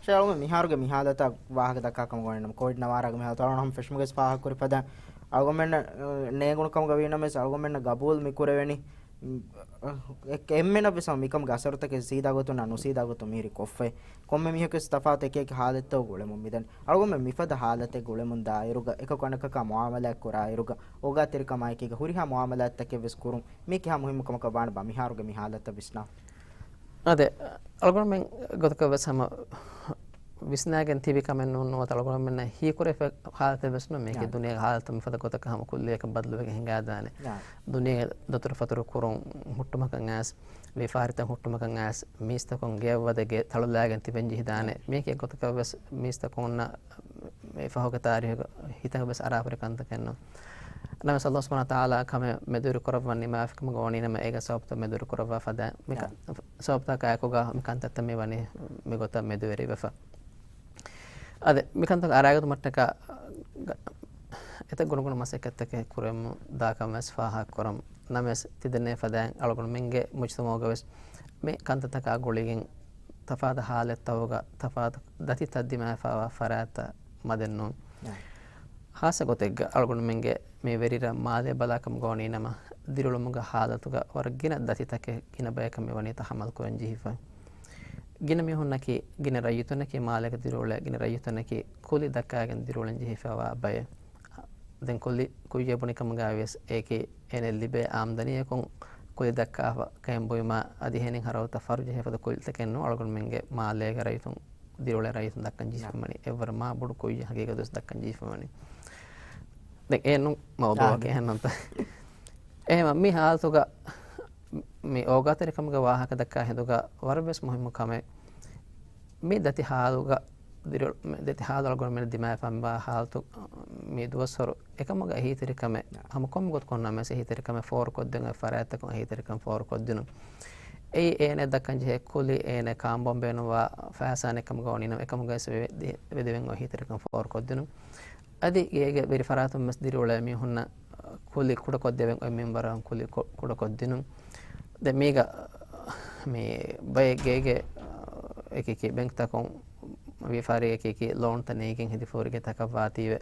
ޝޭޚް އަޅުގަނޑު މިހާރުގެ މި ހާލަތަށް ވާހަކަ ދައްކާ ކަމުގަ ވަނީނަމަ، ކޯވިޑް ނަވާރާގެ މި ހާލަތު އަޅުގަނޑު ހަމަ ފެށުމުގެ ވެސް ފާހަގަކުރި ފަދަ އަޅުގަނޑުމެންނަށް، އަ، ނޭނގުނު ކަމުގަ ވީނަމަވެސް އަޅުގަނޑުމެންނަށް ގަބޫލު މި ކުރެވެނީ، އެ-، އެންމެނަށް ވެސް ހަމަ މިކަމުގެ އަސަރުތަކެއް ސީދާ ގޮތުންނާ ނުސީދާ ގޮތުން މިހިރީ ކޮށްފައި. ކޮންމެ މީހަކުވެސް ތަފާތު އެކި އެކި ހާލަތްތަކުގަ އުޅެމުން މިދަނީ. އަޅުގަނޑުމެން މިފަދަ ހާލަތެއްގަ އުޅެމުން ދާއިރުގަ، އެކަކު އަނެކަކާ މުޢާމަލާތް ކުރާ އިރުގަ، އޯގާތެރިކަމާއެކީގަ ހުރިހާ މުޢާމަލާތްތަކެއް ވެސް ކުރުން މީ ކިހާ މުހިއްމު ކަމަކަށް ވާނެބާ މިހާރުގެ މި ހާލަތަށް ވިސްނާ؟ އާދެ، އަޅުގަނޑުމެން ގޮތަކަށް ވެސް ހަމަ ވިސްނާގެން ތިބި ކަމެއް ނޫން ނުވަތަ އަޅުގަނޑުމެންނަށް ހީކުރެވޭ ހާލަތެއް ވެސް ނޫން. މީކީ ދުނިޔޭގެ ހާލަތު މިފަދަ ގޮތަކަށް ހަމަ ކުއްލިއަކަށް ބަދަލުވެގެން ހިނގާދާނެ. ދުނިޔޭގެ ދަތުރުފަތުރު ކުރުން ހުއްޓުމަކަށް އައިސް، ވިޔަފާރިތައް ހުއްޓުމަކަށް އައިސް، މީސްތަކުން ގެޔަށް ވަދެ ގެ ތަޅުލާގެން ތިބެން ޖެހިދާނެ. މީކީ އެއްގޮތަކަށް ވެސް މީސްތަކުންނަށް މި ފަހުގެ ތާރީހުގަ ހިތަށް ވެސް އަރާފަރި ކަންތަކެއް ނޫން. ނަމަވެސް ﷲ ސުބްޙާނަހޫ ވަތަޢާލާ ކަމެއް މެދުވެރި ކުރައްވަން ނިމާފިކަމުގަ ވަނީނަމަ އޭގެ ސަބަބުތައް މެދުވެރި ކުރައްވާ ފަދަ މި ކަ-، ސަބަބުތަކާއެކުގަ މި ކަންތައްތައް މި ވަނީ މިގޮތަށް މެދުވެރިވެފަ. އަދި މިކަންތައް އަރާގަތުމަށްޓަކާ ގަ-، އެތައް ގުނަގުނަ މަސައްކަތްތަކެއް ކުރެވެމުން ދާކަން ވެސް ފާހަގަކުރަން. ނަމަވެސް ތިދެންނެވި ފަދައިން އަޅުގަނޑުމެންގެ މުޖުތަމަޢުގަ ވެސް މި ކަންތައްތަކާ ގުޅިގެން ތަފާތު ހާލަތްތަކުގަ ތަފާތު ދަތިތައް ދިމާވެފައިވާ ފަރާތްތައް މަދެއް ނޫން. ހާއްސަ ގޮތެއްގަ އަޅުގަނޑުމެންގެ މި ވެރިރަށް މާލޭ ބަލާކަމުގަ ވަނީނަމަ، ދިރިއުޅުމުގެ ހާލަތުގަ ވަރަށް ގިނަ ދަތިތަކެއް ގިނަ ބަޔަކަށް މި ވަނީތަ ހަމަލުކުރަން ޖެހިފަ. ގިނަ މީހުންނަކީ، ގިނަ ރައްޔިތުންނަކީ މާލޭގަ ދިރިއުޅޭ، ގިނަ ރައްޔިތުންނަކީ ކުލި ދައްކާގެން ދިރިއުޅެން ޖެހިފައިވާ ބައެއް. ދެން ކުލި ކުއްޔަށް ބުނިކަމުގައިވިޔަސް އޭކި އޭނަ ލިބޭ އާމްދަނީއަކުން ކުލި ދައްކާފަ ކައިން ބުއިމާ އަދި އެހެނިން ހަރަވަތަ ފަރުޖެހޭފަދަ ކުލިތަކެއް ނޫން އަޅުގަނޑުމެންގެ މާލޭގެ ރައްޔިތުން ދިރިއުޅޭ ރައްޔިތުން ދައްކަން ޖެހިފަ ވަނީ. އެއްވަރު މާ ބޮޑު ކުއްޔަށް ހަގީގަތުވެސް ދައްކަން ޖެހިފަ ވަނީ. ދެން އެ ނޫން މައުޟޫއަކީ އެހެންނޫންތަ؟ އެހެމަ މި ހާލަތުގަ މި އޯގާތެރިކަމުގެ ވާހަކަ ދައްކާ ހިނދުގަ ވަރަށްވެސް މުހިއްމު ކަމެއް. މި ދަތި ހާލުގަ ދިރި-، މި ދަތި ހާލު އަޅުގަނޑުމެން ދިމާވެފަ މިވާ ހާލަތު މި ދުވަސްވަރު އެކަމުގެ އެހީތެރިކަމެއް ހަމަ ކޮންމެ ގޮތަކުން ނަމަވެސް އެހީތެރިކަމެއް ފޯރުކޮށްދޭން އޮތް ފަރާތްތަކުން އެހީތެރިކަން ފޯރުކޮށްދިނުން. އެއީ އޭނަ ދައްކަން ޖެހޭ ކުލި، އޭނަ ކާންބޯން ބޭނުންވާ ފައިސާ އެކަމުގަ ވަނީނަމަ އެކަމުގައި ވެ-، ވެދެވެން އޮތް އެހީތެރިކަން ފޯރުކޮށްދިނުން. އަދި ގޭގެ ވެރިފަރާތުން ވެސް ދިރިއުޅޭ މީހުންނަށް ކުލި ކުޑަކޮށްދެވެން އޮތް މިންވަރަށް ކުލި ކު-، ކުޑަކޮށްދިނުން. ދެން މީގަ މި ބައެއް ގޭގެ އެކިއެކި ބެންކްތަކުން ވިޔަފާރި އެކިއެކި ލޯންތައް ނެގިގެން ހެދިފަ ހުރި ގެތަކަށް ވާތީވެ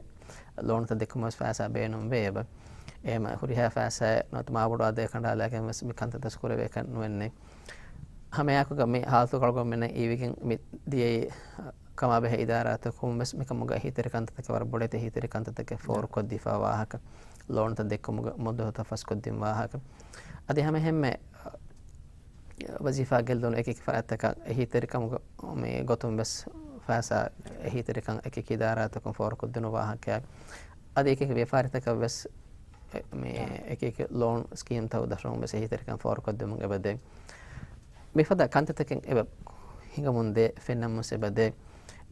ލޯންތައް ދެއްކުމަށް ފައިސާ ބޭނުންވޭ އެބަ. އެހެމަ ހުރިހާ ފައިސާއެއް ނުވަތަ މާބޮޑު އަދަދެއް ކަނޑާލާގެން ވެސް މި ކަންތައް ދަސްކުރެވޭކަށް ނުވެންނެ. ހަމައެއާއެކުގަ މި ހާލަތުގަ އަޅުގަނޑުމެންނަށް އީވެގެން މި ދިޔައީ ކަމާބެހޭ އިދާރާތަކުން ވެސް މިކަމުގަ އެހީތެރި ކަންތައްތަކެއް ވަރަށް ބޮޑެތި އެހީތެރި ކަންތައްތަކެއް ފޯރުކޮށްދީފާ ވާހަކަ، ލޯނުތައް ދެއްކުމުގެ މުއްދަތުތައް ފަސްކޮށްދިން ވާހަކަ. އަދި ހަމައެހެންމެ ވަޒީފާ ގެއްލުނު އެކިއެކި ފަރާތްތަކަށް އެހީތެރިކަމުގެ މި ގޮތުން ވެސް ފައިސާ އެހީތެރިކަން އެކިއެކި އިދާރާތަކުން ފޯރުކޮށްދިނު ވާހަކަ. އަދި އެކިއެކި ވިޔަފާރިތަކަށް ވެސް މި އެކިއެކި ލޯން ސްކީމްތައް ދަށުން ވެސް އެހީތެރިކަން ފޯރުކޮށްދެމުން އެބަދޭ. މިފަދަ ކަންތައްތަކެއް އެބަ ހިނގަމުންދޭ، ފެންނަމުން އެބަދޭ.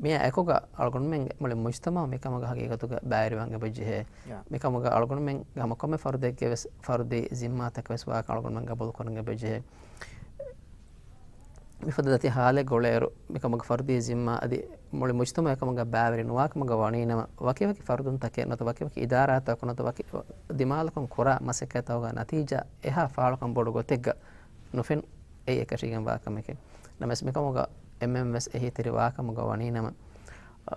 މިއާ އެކުގަ އަޅުގަނޑުމެންގެ މުޅި މުޖްތަމަޢު މިކަމުގަ ހަގީގަތުގަ ބައިވެރިވާން އެބަޖެހޭ. މިކަމުގަ އަޅުގަނޑުމެން ހަމަ ކޮންމެ ފަރުދެއްގެ ވެސް ފަރުދީ ޒިންމާތަކެއް ވެސް ވާކަން އަޅުގަނޑުމެން ގަބޫލު ކުރަން އެބަޖެހޭ. މިފަދަ ދަތި ހާލެއް ގުޅޭއިރު، މިކަމުގެ ފަރުދީ ޒިންމާ އަދި މުޅި މުޖްތަމަޢު އެކަމުގަ ބައިވެރި ނުވާކަމުގަ ވަނީނަމަ، ވަކިވަކި ފަރުދުންތަކެއް ނުވަތަ ވަކިވަކި އިދާރާތަކުން ނުވަތަ ވަކި ދިމާލަކުން ކުރާ މަސައްކަތްތަކުގަ ނަތީޖާ އެހާ ފާޅުކަން ބޮޑު ގޮތެއްގަ ނުފެން އެއީ އެކަށީގެންވާ ކަމެކޭ. ނަމަވެސް މިކަމުގަ އެންމެންވެސް އެހީތެރިވާކަމުގަ ވަނީނަމަ، އާ،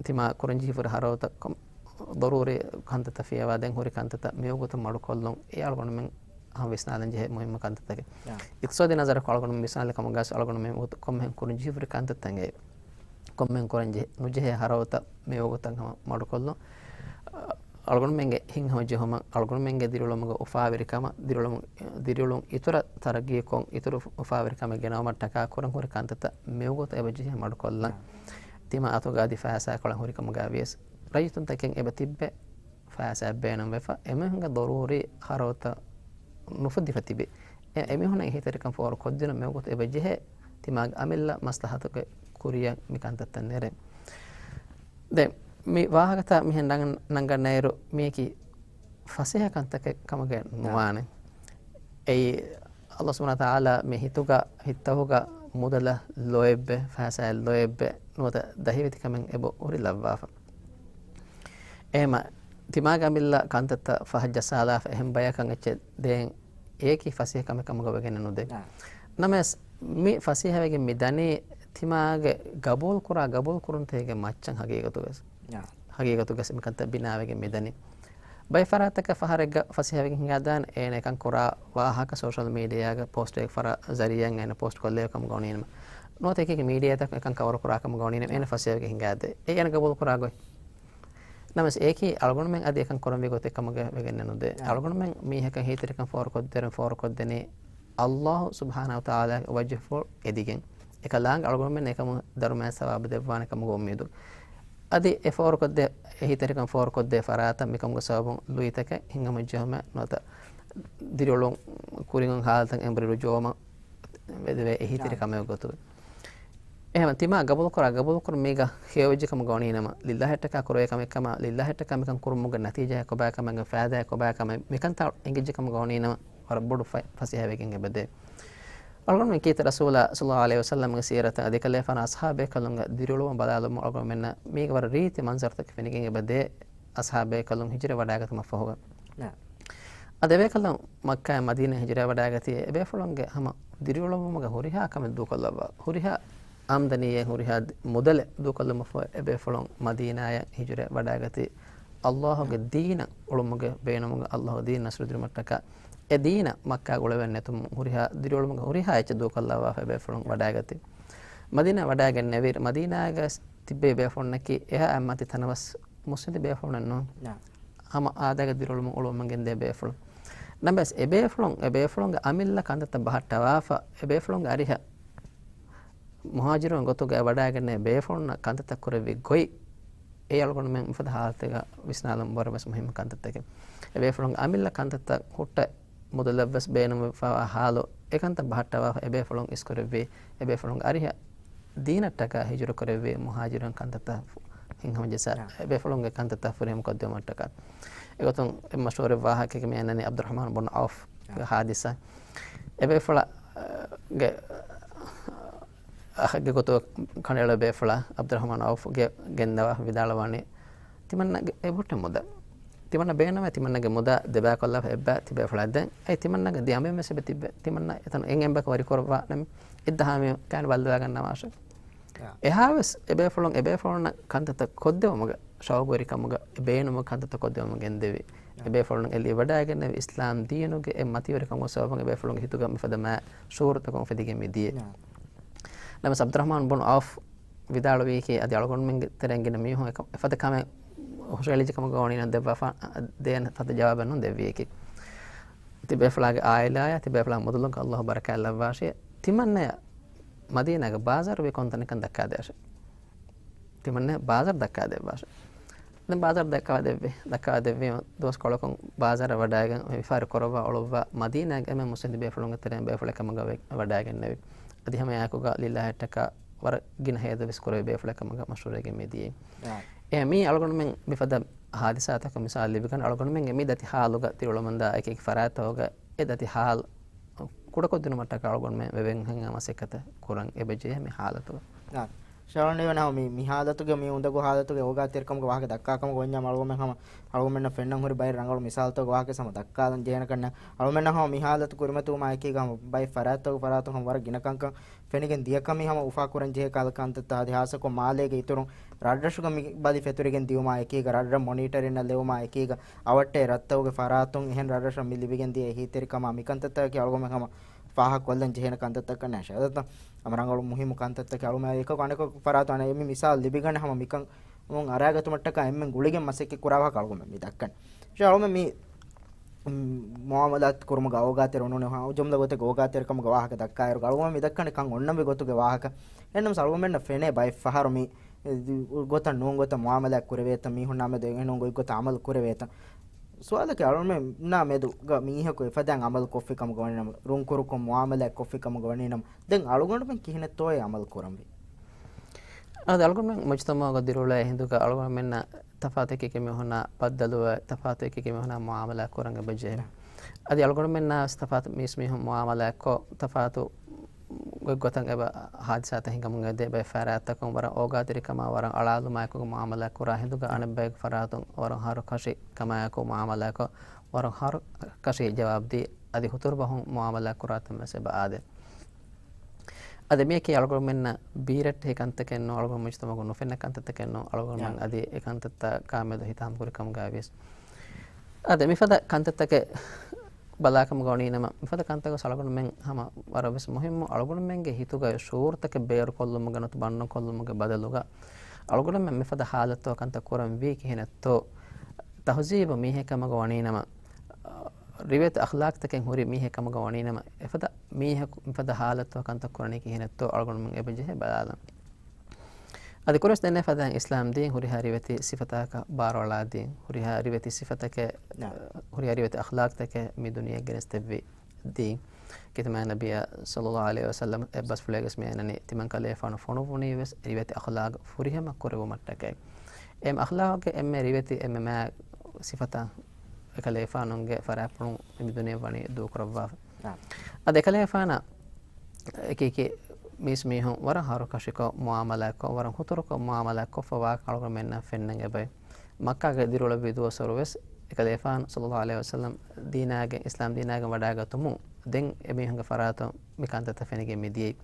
ތިމާ ކުރަންޖެހިފަހުރި ހަރަވަތައް ކޮ-، ޟަރޫރީ ކަންތައްތައް ފިޔަވާ ދެން ހުރި ކަންތައްތައް މިވަގުތު މަޑުކޮށްލުން އެ އަޅުގަނޑުމެން ހަމަ ވިސްނާލަން ޖެހޭ މުހިއްމު ކަންތައްތަކެއް. އިޤްތިޞާދީ ނަޒަރަކުން އަޅުގަނޑުމެން ވިސްނާލި ކަމުގަސް އަޅުގަނޑުމެން ވަގުތު ކޮންމެހެން ކުރަންޖެހިފަހުރި ކަންތައްތައް އެ ކޮންމެހެން ކުރަންޖެހި-، ނުޖެހޭ ހަރަވަތައް މިވަގުތަށް ހަމަ މަޑުކޮށްލުން. އަޅުގަނޑުމެންގެ ހިތްހަމަޖެހުމަށް، އަޅުގަނޑުމެންގެ ދިރިއުޅުމުގެ އުފާވެރިކަމަށް، ދިރިއުޅުމު-، ދިރިއުޅުން އިތުރަށް ތަރައްގީކޮށް، އިތުރު އުފާވެރިކަމެއް ގެނައުމަށްޓަކާ ކުރަން ހުރި ކަންތައްތައް މިވަގުތު އެބަ ޖެހޭ މަޑުކޮށްލަން. ތިމާ އަތުގަ އަދި ފައިސާ ކޮޅެއް ހުރިކަމުގައި ވިޔަސް، ރައްޔިތުންތަކެއް އެބަ ތިއްބެ ފައިސާ ބޭނުންވެފަ، އެމީހުންގެ ޟަރޫރީ ހަރަވަތަށް ނުފުދިފަ ތިބި. އެ-، އެމީހުންނަށް އެހީތެރިކަން ފޯރު ކޮށްދިނުން މިވަގުތު އެބަ ޖެހޭ، ތިމާގެ އަމިއްލަ މަސްލަހަތުގެ ކުރިއަށް މި ކަންތައްތައް ނެރެން. ދެން މި ވާހަކަތައް މިހެން ނަން-، ނަންގަންނައިރު މީކީ ފަސޭހަ ކަންތަކެއް ކަމުގެ ނުވާނެ. އެއީ ﷲ ސުބްޙާނަހޫ ވަތަޢާލާ މި ހިތުގަ، ހިތްތަކުގަ މުދަލަށް ލޯތްބެއް، ފައިސާއަށް ލޯތްބެއް ނުވަތަ ދަހިވެތިކަމެއް އެބަ ހުރި ލައްވާފަ. އެހެމަ ތިމާގެ އަމިއްލަ ކަންތައްތައް ފަހަށް ޖައްސާލާފަ އެހެން ބަޔަކަށް އެއްޗެއް ދޭން އޭކި ފަސޭހަ ކަމެއް ކަމުގަ ވެގެން ނުދޭ. ނަމަވެސް މި ފަސޭހަވެގެން މި ދަނީ ތިމާގެ ގަބޫލުކުރާ ގަބޫލުކުރުންތަކެއްގެ މައްޗަށް ހަގީގަތުގަސް. ހަގީގަތުގަސް މިކަންތައް ބިނާވެގެން މިދަނީ. ބައެއް ފަރާތްތަކަށް ފަހަރެއްގަ ފަސޭހަވެގެން ހިނގާދާނެ އޭނަ އެކަން ކުރާ ވާހަކަ ސޯޝަލް މީޑިއާގެ ޕޯސްޓެއް ފަރާ ޒަރީއާއިން އޭނަ ޕޯސްޓް ކޮށްލެވޭ ކަމުގަ ވަނީނަމަ. ނުވަތަ އެކި މީޑިއާތަކުން އެކަން ކަވަރު ކުރާ ކަމުގަ ވަނީނަމަ އޭނަ ފަސޭހަވެގެން ހިނގާދޭ. އެ އޭނަ ގަބޫލު ކުރާ ގޮތް. ނަމަވެސް އޭކީ އަޅުގަނޑުމެން އަދި އެކަން ކުރަންވީ ގޮތެއް ކަމުގަ ވެގެން ނުދޭ. އަޅުގަނޑުމެން މީހަކަށް އެހީތެރިކަން ފޯރުކޮށްދޭން ފޯރުކޮށްދެނީ ﷲ ސުބްޙާނަހޫ ވަތަޢާލާގެ ވަޖްހުފުޅު އެދިގެން. އެކަލާނގެ އަޅުގަނޑުމެން އެކަމު ދަރުމައިން ސަވާބު ދެއްވާނެ ކަމުގެ އުއްމީދު. އަދި އެ ފޯރުކޮށްދޭ، އެހީތެރިކަން ފޯރުކޮށްދޭ ފަރާތަށް މިކަމުގެ ސަބަބުން ލުއިތަކެއް ހިތްހަމަޖެހުމެއް ނުވަތަ ދިރިއުޅުން ކުރިން ހާލަތަށް އެނބުރި ރުޖޫޢަވުމަށް ވެދެވޭ އެހީތެރި ކަމެއް ގޮތުގަ. އެހެން ތިމާ ގަބޫލުކުރާ ގަބޫލުކުރުން މީގަ ހެޔޮވެއްޖެ ކަމުގަ ވަނީނަމަ، ލިއްލާހަށްޓަކާ ކުރެވޭ ކަމެއް ކަމަށް، ލިއްލާހަށްޓަކާ މިކަން ކުރުމުގެ ނަތީޖާއެއް ކޮބާކަމެއް، ފައިދާއެއް ކޮބާކަމެއް، މިކަންތައް އެނގިއްޖެ ކަމުގަ ވަނީނަމަ، ވަރަށް ބޮޑު ފަ-، ފަސޭހަވެގެން އެބަދޭ. އަޅުގަނޑުމެން ކީރިތި ރަސޫލާ ޞައްލައްލާހު ޢަލައިހި ވަސައްލަމްގެ ސީރަތަށް އަދި އެކަލޭފާނާ އަޞްޙާބޭކަލުންގެ ދިރިއުޅުމަށް ބަލާލުމުން އަޅުގަނޑުމެންނަށް މީގަ ވަރަށް ރީތި މަންޒަރުތަކެއް ފެނިގެން އެބަދޭ. އަޞްޙާބޭކަލުން ހިޖުރަ ވަޑައިގަތުމަށް ފަހުގަ. އަދި އެބޭކަލުން މައްކާއިން މަދީނާ ހިޖުރަ ވަޑައިގަތީ އެބޭފުޅުންގެ ހަމަ ދިރިއުޅުމުގެ ހުރިހާ ކަމެއް ދޫކޮށްލައްވާ، ހުރިހާ އާމްދަނީއެއް ހުރިހާ ދި-، މުދަލެއް ދޫކޮށްލުމަށްފަހު އެބޭފުޅުން މަދީނާޔަށް ހިޖުރަ ވަޑައިގަތީ، ﷲ ގެ ދީނަށް އުޅުމުގެ ބޭނުމުގަ ﷲ ގެ ދީން ނަޞްރު ދިނުމަށްޓަކާ އެ ދީނަށް މައްކާގަ އުޅެވެން ނެތުމުން ހުރިހާ ދިރިއުޅުމުގެ ހުރިހާ އެއްޗެއް ދޫކޮށްލައްވާފަ އެބޭފުޅުން ވަޑައިގަތީ. މަދީނާ ވަޑައިގެންނެވި، މަދީނާގަ ތިއްބެވި ބޭފުޅުންނަކީ އެހާ އެއްމަތި ތަނަވަސް މުސްލިމް ބޭފުޅުންނެއް ނޫން. ހަމަ އާދައިގެ ދިރިއުޅުމުން އުޅުވަމުން ގެންދިޔަ ބޭފުޅުން. ނަމަވެސް އެބޭފުޅުން، އެބޭފުޅުންގެ އަމިއްލަ ކަންތައްތައް ބަހައްޓަވާފަ، އެބޭފުޅުންގެ އަރިހަށް މުހާޖިރުން ގޮތުގައި ވަޑައިގެންނެވި ބޭފުޅުންނަށް ކަންތައްތައް ކުރެއްވި ގޮތް، އެ އަޅުގަނޑުމެން މިފަދަ ހާލަތެއްގަ ވިސްނާލަން ވަރަށް ވެސް މުހިއްމު ކަންތައްތަކެއް. އެބޭފުޅުންގެ އަމިއްލަ ކަންތައްތައް ހުއްޓަ މުދަލަށްވެސް ބޭނުންވެފައިވާ ހާލު، އެކަންތައް ބަހައްޓަވާފަ އެބޭފުޅުން އިސްކުރެއްވި، އެބޭފުޅުން އަރިހަށް ދީނަށްޓަކާ ހިޖުރަ ކުރެއްވި މުހާޖިރުން ކަންތައްތައް ހިނގަމަޖެސާ، އާ. އެބޭފުޅުންގެ ކަންތައްތައް ފުރިހަމަ ކޮށްދިއުމަށްޓަކާ. އެގޮތުން އެ މަޝްހޫރު ވާހަކައެއް މި އަންނަނީ ޢަބްދުއްރަޙްމާން ބުން ޢައުފް ގެ އާ. ހާދިސާ. އެބޭފުޅާ، އަ، ގެ އަހަށްގެ ގޮތުގަ ކަނޑައެޅޭ ބޭފުޅާ ޢަބްދުއްރަޙްމާން ޢައުފް ގެ ގެންދަވާ ވިދާޅުވާނީ، ތިމަންނަގެ އެބަހުއްޓެ މުދާ. ތިމަންނަ ބޭނުމޭ، ތިމަންނަގެ މުދާ ދެބައިކޮށްލާފަ އެއްބައި ތިބޭފުޅާ ދެން. އެ ތިމަންނަގެ ދިޔަ އަނބިމެސް އެބަ ތިއްބެ. ތިމަންނަ އެތަނު އެން އެންބަކަށް ވަރިކުރައްވާ ނަމަ، އެއްދަހާ މި ކާން ބައްލަވާގަންނަވާށެ. އެހާވެސް އެބޭފުޅުން، އެބޭފުޅުންނަށް ކަންތައްތައް ކޮށްދެވުމުގެ ޝައުގުވެރިކަމުގަ، އެ ބޭނުމުގެ ކަންތައްތައް ކޮށްދެވުމަށް ގެންދެވި. އެބޭފުޅުން އެ ލިބިވަޑައިގެންނެވި އިސްލާމް ދީނުގެ އެ މަތިވެރިކަމުގެ ސަބަބުން އެބޭފުޅުންގެ ހިތުގަ މިފަދަ މާ ޝުޢޫރުތަކުން އުފެދިގެން މި ދިޔަ. ނަމަވެސް ޢަބްދުއްރަޙްމާން ބުން ޢައުފް ވިދާޅުވީކީ، އަދި އަޅުގަނޑުމެންގެ ތެރެއިން ގިނަ މީހުން އެކަ-، އެފަދަ ކަމެއް ހުށައެޅިއްޖެ ކަމުގަ ވަނީ ނަމަ ދެއްވާފަ، ދޭން ފަދަ ޖަވާބެއް ނޫން ދެއްވިއެކޭ. ތިބޭފުޅާގެ ޢާއިލާޔަށް، ތިބޭފުޅާގެ މުދަލުގަ ﷲ ބަރަކާތް ލައްވާށި. ތިމަންނަޔަށް މަދީނާގެ ބާޒާރު ވީ ކޮންތަނެއްކަން ދައްކާދޭށެ. ތިމަންނަޔަށް ބާޒާރު ދައްކާދެއްވާށެ. ދެން ބާޒާރު ދައްކާދެއްވި، ދައްކާދެއްވީމަ ދުވަސްކޮޅަކުން ބާޒާރަށް ވަޑައިގެން ވިޔަފާރި ކުރައްވާ އުޅުއްވާ މަދީނާގެ އެންމެ މުސްލިމް ބޭފުޅުންގެ ތެރެއިން ބޭފުޅެއް ކަމުގަ ވެ-، ވަޑައިގެންނެވި. އަދި ހަމައެއާއެކުގަ ލިއްލާހަށްޓަކާ ވަރަށް ގިނަ ހޭދަ ވެސް ކުރެވި ބޭފުޅެއް ކަމުގަ މަޝްހޫރުވެގެން މި ދިޔައީ. އެ މީ އަޅުގަނޑުމެން މިފަދަ ހާދިސާތަކުން މިސާލު ލިބިގަން އަޅުގަނޑުމެންގެ މި ދަތި ހާލުގަ ދިރިއުޅެމުންދާ އެކި އެކި ފަރާތްތަކުގަ އެ ދަތި ހާލު ކުޑަކޮށްދިނުމަށްޓަކާ އަޅުގަނޑުމެން ވެވެން ހިނގާ މަސައްކަތެއް ކުރަން އެބަޖެހޭ މި ހާލަތުގަ. އާ، ޝަރަން ވެނަހަ މި، މި ހާލަތުގެ މި އުނދަގޫ ހާލަތުގެ އޯގާތެރިކަމުގެ ވާހަކަ ދައްކާ ކަމުގަ ވަންޏާ އަޅުގަނޑުމެން ހަމަ، އަޅުގަނޑުމެންނަށް ފެންނަން ހުރި ބައެއް ރަނގަޅު މިސާލުތަކުގެ ވާހަކަ ހަމަ ދައްކާލަން ޖެހޭނެ ކަންނޭނގެ. އަޅުގަނޑުމެންނަށް ހަމަ މި ހާލަތު ކުރިމަތިވުމާ އެކީގަ ހަމަ ބައެއް ފަރާތްތަކުގެ ފަރާތުން ހަމަ ވަރަށް ގިނަ ކަންކަން ފެނިގެން ދިޔަ ކަމީ ހަމަ އުފާ ކުރަން ޖެހޭ ކަހަލަ ކަންތައްތައް. އަދި ހާއްސަކޮށް މާލޭގެ އިތުރުން ރަށްރަށުގަ މި ބަލި ފެތުރިގެން ދިޔުމާ އެކީގަ، ރަށްރަށް މޮނީޓަރިންނަށް ލެވުމާ އެކީގަ، އަވަށްޓެހި ރަށްތަކުގެ ފަރާތުން އެހެން ރަށްރަށަށް މި ލިބިގެން ދިޔަ އެހީތެރިކަމާ މިކަންތައްތަކަކީ އަޅުގަނޑުމެން ހަމަ ފާހަގަކޮށްލަން ޖެހޭނެ ކަންތައްތަކަކަށް ނޭނގެ. އަދި ހަމަ ރަނގަޅު މުހިއްމު ކަންތައްތަކެއް އަޅުގަނޑުމެން އެކަކު އަނެކަކު ފަރާތުން އަނެއް މި މިސާލު ލިބިގަނެ ހަމަ މިކަން އަރާގަތުމަށްޓަކާ އެންމެން ގުޅިގެން މަސައްކަތް ކުރާ ވާހަކަ އަޅުގަނޑުމެން މި ދައްކަނީ. އަޅުގަނޑުމެން މި މުއާމަލާތު ކުރުމުގަ އޯގާތެރި އޮންނަ ޖުމްލަ ގޮތެއްގަ އޯގާތެރިކަމުގެ ވާހަކަ ދައްކާއިރު، އަޅުގަނޑުމެން މި ދައްކަނީ ކަން އޮންނަންވީ ގޮތުގެ ވާހަކަ. އެހެންނަމަސް އަޅުގަނޑުމެންނަށް ފެނޭ ބައެއް ފަހަރު މި ގޮތަށް ނޫން ގޮތަށް މުއާމަލާތް ކުރެވޭތަން، މީހުންނާ މެދު އެހެން ނޫން ގޮތްގޮތަށް އަމަލު ކުރެވޭތަން. ސުވާލަކީ އަޅުގަނޑުމެންނާ މެދުގަ މީހަކު އެފަދައިން އަމަލު ކޮށްފި ކަމުގަ ވަނީނަމަ، ރުންކުރުކޮށް މުއާމަލާތް ކޮށްފި ކަމުގަ ވަނީނަމަ، ދެން އަޅުގަނޑުމެން ކިހިނެއްތޯއޭ އަމަލު ކުރަންވީ؟ އަދި އަޅުގަނޑުމެން މުޖްތަމަޢުގަ ދިރިއުޅޭ ހިނދުގަ އަޅުގަނޑުމެންނަށް ތަފާތު އެކި އެކި މީހުންނާ ބައްދަލުވެ، ތަފާތު އެކި އެކި މީހުންނާ މުއާމަލާތް ކުރަން އެބަޖެހޭ. އަދި އަޅުގަނޑުމެންނާ ވެސް ތަފާތު މީސް މީހުން މުއާމަލާތްކޮށް، ތަފާތު ގޮތްގޮތަށް އެބަ ހާދިސާތައް ހިނގަމުން އެދޭ. ބައެއް ފަރާތްތަކުން ވަރަށް އޯގާތެރިކަމާ ވަރަށް އަޅާލުމާއެކުގަ މުއާމަލާތް ކުރާ ހިނދުގަ އަނެއްބައިގެ ފަރާތުން ވަރަށް ހަރުކަށި ކަމާއެކު މުއާމަލާތްކޮށް، ވަރަށް ހަރުކަށި ޖަވާބުދީ، އަދި ހުތުރު ބަހުން މުއާމަލާތް ކުރާތަން ވެސް އެބަ އާދޭ. އަދި މިއަކީ އަޅުގަނޑުމެންނަށް ބީރައްޓެހި ކަންތަކެއް ނޫން، އަޅުގަނޑު މުޖްތަމަޢުގަ ނުފެންނަ ކަންތައްތަކެއް ނޫން، އަޅުގަނޑުމެން އަދި އެ ކަންތައްތަކާ މެދު ހިތާމަ ކުރި ކަމުގައި ވިޔަސް. އަދި މިފަދަ ކަންތައްތަކެއް ބަލާކަމުގަ ވަނީނަމަ، މިފަދަ ކަންތަކުގަ އަޅުގަނޑުމެން ހަމަ ވަރަށް ވެސް މުހިއްމު އަޅުގަނޑުމެންގެ ހިތުގަ ޝުޢޫރުތަކެއް ބޭރުކޮށްލުމުގެ ނުވަތަ ބަންނަން ކޮށްލުމުގެ ބަދަލުގަ، އަޅުގަނޑުމެން މިފަދަ ހާލަތުގަ ކަންތައް ކުރަން ވީ ކިހިނެއްތޯ؟ ތަހުޒީބު މީހެއް ކަމުގަ ވަނީނަމަ، ރިވެތި އަޚްލާޤްތަކެއް ހުރި މީހެއް ކަމުގަ ވަނީނަމަ، އެފަދަ މީހަކު މިފަދަ ހާލަތުގަ ކަންތައް ކުރަނީ ކިހިނެއްތޯ އަޅުގަނޑުމެން އެބަޖެހޭ ބަލާލަން. އަދި ކުރިންވެސް ދެންނެވި ފަދައިން އިސްލާމް ދީން ހުރިހާ ރިވެތި ސިފަތަކަށް ބާރުއަޅާ ދީން، ހުރިހާ ރިވެތި ސިފަތަކެއް، ހުރިހާ ރިވެތި އަޚްލާޤްތަކެއް މި ދުނިޔެ ގެނެސްދެއްވި ދީން. ކިތަމަ ނަބިއްޔާ ޞައްލައްލާހު ޢަލައިހި ވަސައްލަމަ އެއްބަސްފުޅެއްގަސް މި އަންނަނީ، ތިމަން ކަލޭފާނު ފޮނުއްވުނީވެސް ރިވެތި އަޚްލާޤް ފުރިހަމަ ކުރެއްވުމަށްޓަކައި. އެ އަޚްލާޤްގެ އެންމެ ރިވެތި އެންމެ މާތް ސިފަތައް އެކަލޭފާނުގެ ފަރާތްޕުޅުން މި ދުނިޔެ ވަނީ ދޫކުރައްވާފަ. އާ. އަދި އެކަލޭފާނަށް އެކި އެކި މީސް މީހުން ވަރަށް ހަރުކަށިކޮށް މުއާމަލާތްކޮށް، ވަރަށް ހުތުރުކޮށް މުއާމަލާތްކޮށްފަ ވާ އަޅުގަނޑުމެންނަށް ފެންނަން އެބައި. މައްކާގަ ދިރިއުޅެވި ދުވަސްވަރު ވެސް އެކަލޭފާނު ޞައްލައްލާހު ޢަލައިހި ވަސައްލަމް ދީނާގެ، އިސްލާމް ދީނާގެ ވަޑައިގަތުމުން ދެން އެމީހުންގެ ފަރާތުން މި ކަންތައްތައް ފެނިގެން މިދިޔައީ.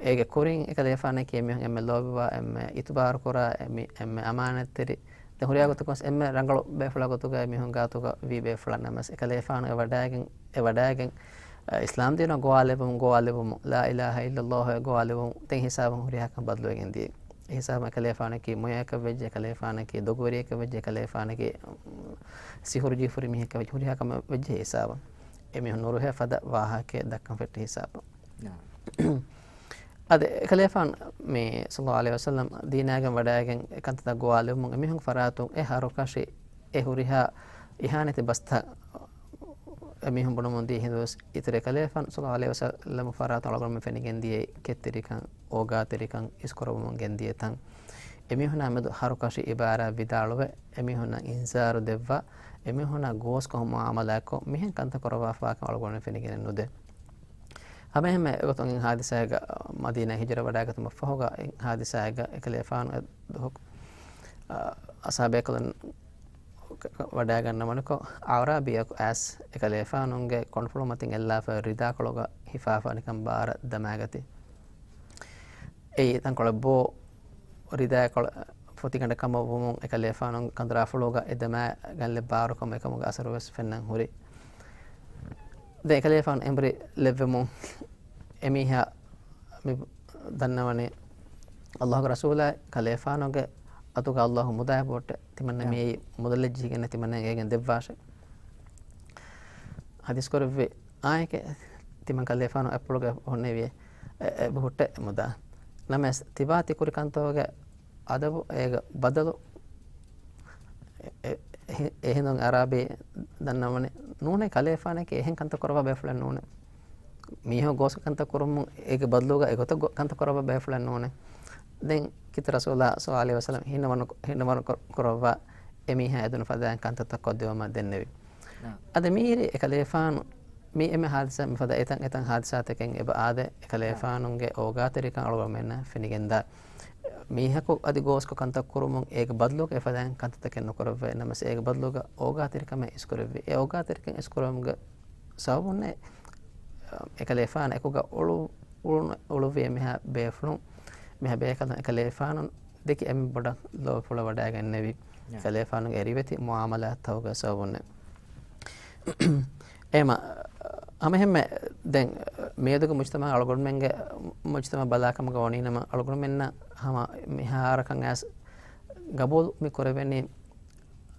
އޭގެ ކުރިން އެކަލޭފާނަކީ އެމީހުން އެންމެ ލޯބިވާ، އެންމެ އިތުބާރުކުރާ، އެމީ-، އެންމެ އަމާނަތްތެރި. ދެން ހުރިހާ ގޮތަކުން އެންމެ ރަނގަޅު ބޭފުޅާ ގޮތުގައި މީހުން ގާތުގަ ވީ ބޭފުޅާ ނަމަވެސް އެކަލޭފާނު އެ ވަޑައިގެން، އެ ވަޑައިގެން، އަ، އިސްލާމް ދީނަށް ގޮވާލެއްވުމުން، ގޮވާލެއްވުމުން، ލާ އިލާހަ އިއްލައްލާހު އެ ގޮވާލެއްވުމުން ދެން ހިސާބުން ހުރިހާ ކަން ބަދަލުވެގެން ދިޔައީ. އެ ހިސާބުން އެކަލޭފާނަކީ މޮޔައަކަށް ވެއްޖެ، އެކަލޭފާނަކީ ދޮގުވެރިއަކަށް ވެއްޖެ، އެކަލޭފާނަކީ، އު، ސިހުރު ޖީފުރި މީހަކަށް ވެއްޖެ، ހުރިހާ ކަމެއް ވެއްޖެ އެ ހިސާބުން. އެމީހުން ނުރުހޭ ފަދަ ވާހަކައެއް ދައްކަން ފެއްޓި ހިސާބުން. ނާ. އަދި އެކަލޭފާނު މި ޞައްލައްލާހު ޢަލައިހި ވަސައްލަމް ދީނާގެން ވަޑައިގެން އެކަންތައްތައް ގޮވާލެއްވުމުން އެމީހުން ފަރާތުން އެ ހަރުކަށި އެ ހުރިހާ އިހާނެތި ބަސްތައް އެމީހުން ބުނުމުން ދިޔަ ހިނދުވެސް އިތުރު އެކަލޭފާނު ޞައްލައްލާހު ޢަލައިހި ވަސައްލަމް ފަރާތުން އަޅުގަނޑުމެން ފެނިގެން ދިޔައީ ކެތްތެރިކަން، އޯގާތެރިކަން އިސްކުރައްވަމުން ގެންދިޔަ ތަން. އެމީހުނާ މެދު ހަރުކަށި އިބާރާތް ވިދާޅުވެ، އެމީހުންނަށް އިންޒާރު ދެއްވާ، އެމީހުންނާ ގޯސްކޮށް މުޢާމަލާތްކޮށް، މިހެން ކަންތައް ކުރައްވާފަވާކަން އަޅުގަނޑުމެން ފެނިގެނެއް ނުދޭ. ހަމައެހެންމެ އެގޮތުން އެ ހާދިސާއެއްގަ މަދީނާ ހިޖުރަ ވަޑައިގަތުމަށްފަހުގަ އެ ހާދިސާއެއްގަ އެކަލޭފާނު އެ ދުވަހު، އަ، އަސްޙާބޭކަލުން ވަޑައިގަންނަވަނިކޮށް، އަޢުރާބީއަކު އައިސް އެކަލޭފާނުގެ ކޮނޑުފުޅު މަތިން އެއްލާފަ ރިދާކޮޅުގަ ހިފާފަ ނިކަން ބާރަށް ދަމާގަތީ. އެއީ ތަންކޮޅެއް ބޯ ރިދާކޮޅު ފޮތިގަނޑަށް ކަމަށް ވުމުން އެކަލޭފާނު ކަނދުރާފުޅުގަ އެ ދަމާގަންނަ ބާރު ކަމު އެކަމުގެ އަސަރު ވެސް ފެންނަން ހުރި. ދެން އެކަލޭފާނު އެނބުރި ލެއްވެމުން އެމީހާ މި ދަންނަވަނީ އައްލާހުގެ ރަސޫލާ ކަލޭފާނުގެ އަތުގަ އައްލާހު މުދާއެއް ބޮއްޓެ ތިމަންނަ މިއީ މުދަލެއް ޖެހިގެން ތިމަންނަ އޭގެން ދެއްވާށެ. ހަދީސް ކުރެއްވި އާއެކެ ތިމަން ކަލޭފާނު އަތްޕުޅުގަ ހުންނެވިއެ އެ، އެ ބުހުއްޓެ މުދާ. ނަމަވެސް ތިބާ ތިކުރި ކަންތައްގެ އަދަބު އޭގަ ބަދަލު އެ، އެ، އެ، އެހިނދުން އަރާބީ ދަންނަވަނީ ނޫނޭ ކަލޭފާނަކީ އެހެން ކަންތައް ކުރައްވާ ބޭފުޅެއް ނޫނޭ. މީހަކު ގޯސް ކަންތައް ކުރުމުން އޭގެ ބަދަލުގަ އެގޮތަށް ގޮ-، ކަންތައް ކުރައްވާ ބޭފުޅެއް ނޫނޭ. ދެން ކީރިތި ރަސޫލާ ޞައްލައްލާހު ޢަލައިހި ވަސައްލަމް ހިންނަވަނު، ހިންނަވަނު ކުރ-، ކުރައްވާ އެމީހާ އެދުނު ފަދައިން ކަންތައްތައް ކޮށްދެވުމަށް ދެންނެވި. ނާ. އަދި މިހިރީ އެކަލޭފާނު މި އެންމެ ހާދިސާ މިފަދަ އެތަން އެތަން ހާދިސާތަކެއް އެބަ އާދޭ، އެކަލޭފާނުގެ އޯގާތެރިކަން އަޅުގަނޑުމެންނަށް ފެނިގެންދާ. މީހަކު އަދި ގޯސްކޮށް ކަންތައް ކުރުމުން އޭގެ ބަދަލުގަ އެފަދައިން ކަންތައްތަކެއް ނުކުރެއްވޭ. ނަމަވެސް އޭގެ ބަދަލުގަ އޯގާތެރިކަމެއް އިސްކުރެއްވި. އެ އޯގާތެރިކަން އިސްކުރުމުގެ ސަބަބުންނޭ އެކަލޭފާނު އެކުގަ އުޅު-، އުޅުނު-، އުޅުއްވި އެމީހާ ބޭފުޅުން، މިހާ ބޭކަލުން އެކަލޭފާނު ދެކި އެންމެ ބޮޑަށް ލޯބިފުޅަށް ވަޑައިގެންނެވި. ޔާ. ކަލޭފާނުގެ އެ ރިވެތި މުޢާމަލާތްތަކުގެ ސަބަބުންނޭ. އެހެމަ، ހަމައެހެންމެ ދެން މިއަދުގެ މުޖްތަމަޢަށް އަޅުގަނޑުމެންގެ މުޖްތަމަޢަށް ބަލާކަމުގަ ވަނީނަމަ، އަޅުގަނޑުމެންނަށް ހަމަ މިހާރަކަށް އައިސް ގަބޫލު މި ކުރެވެނީ،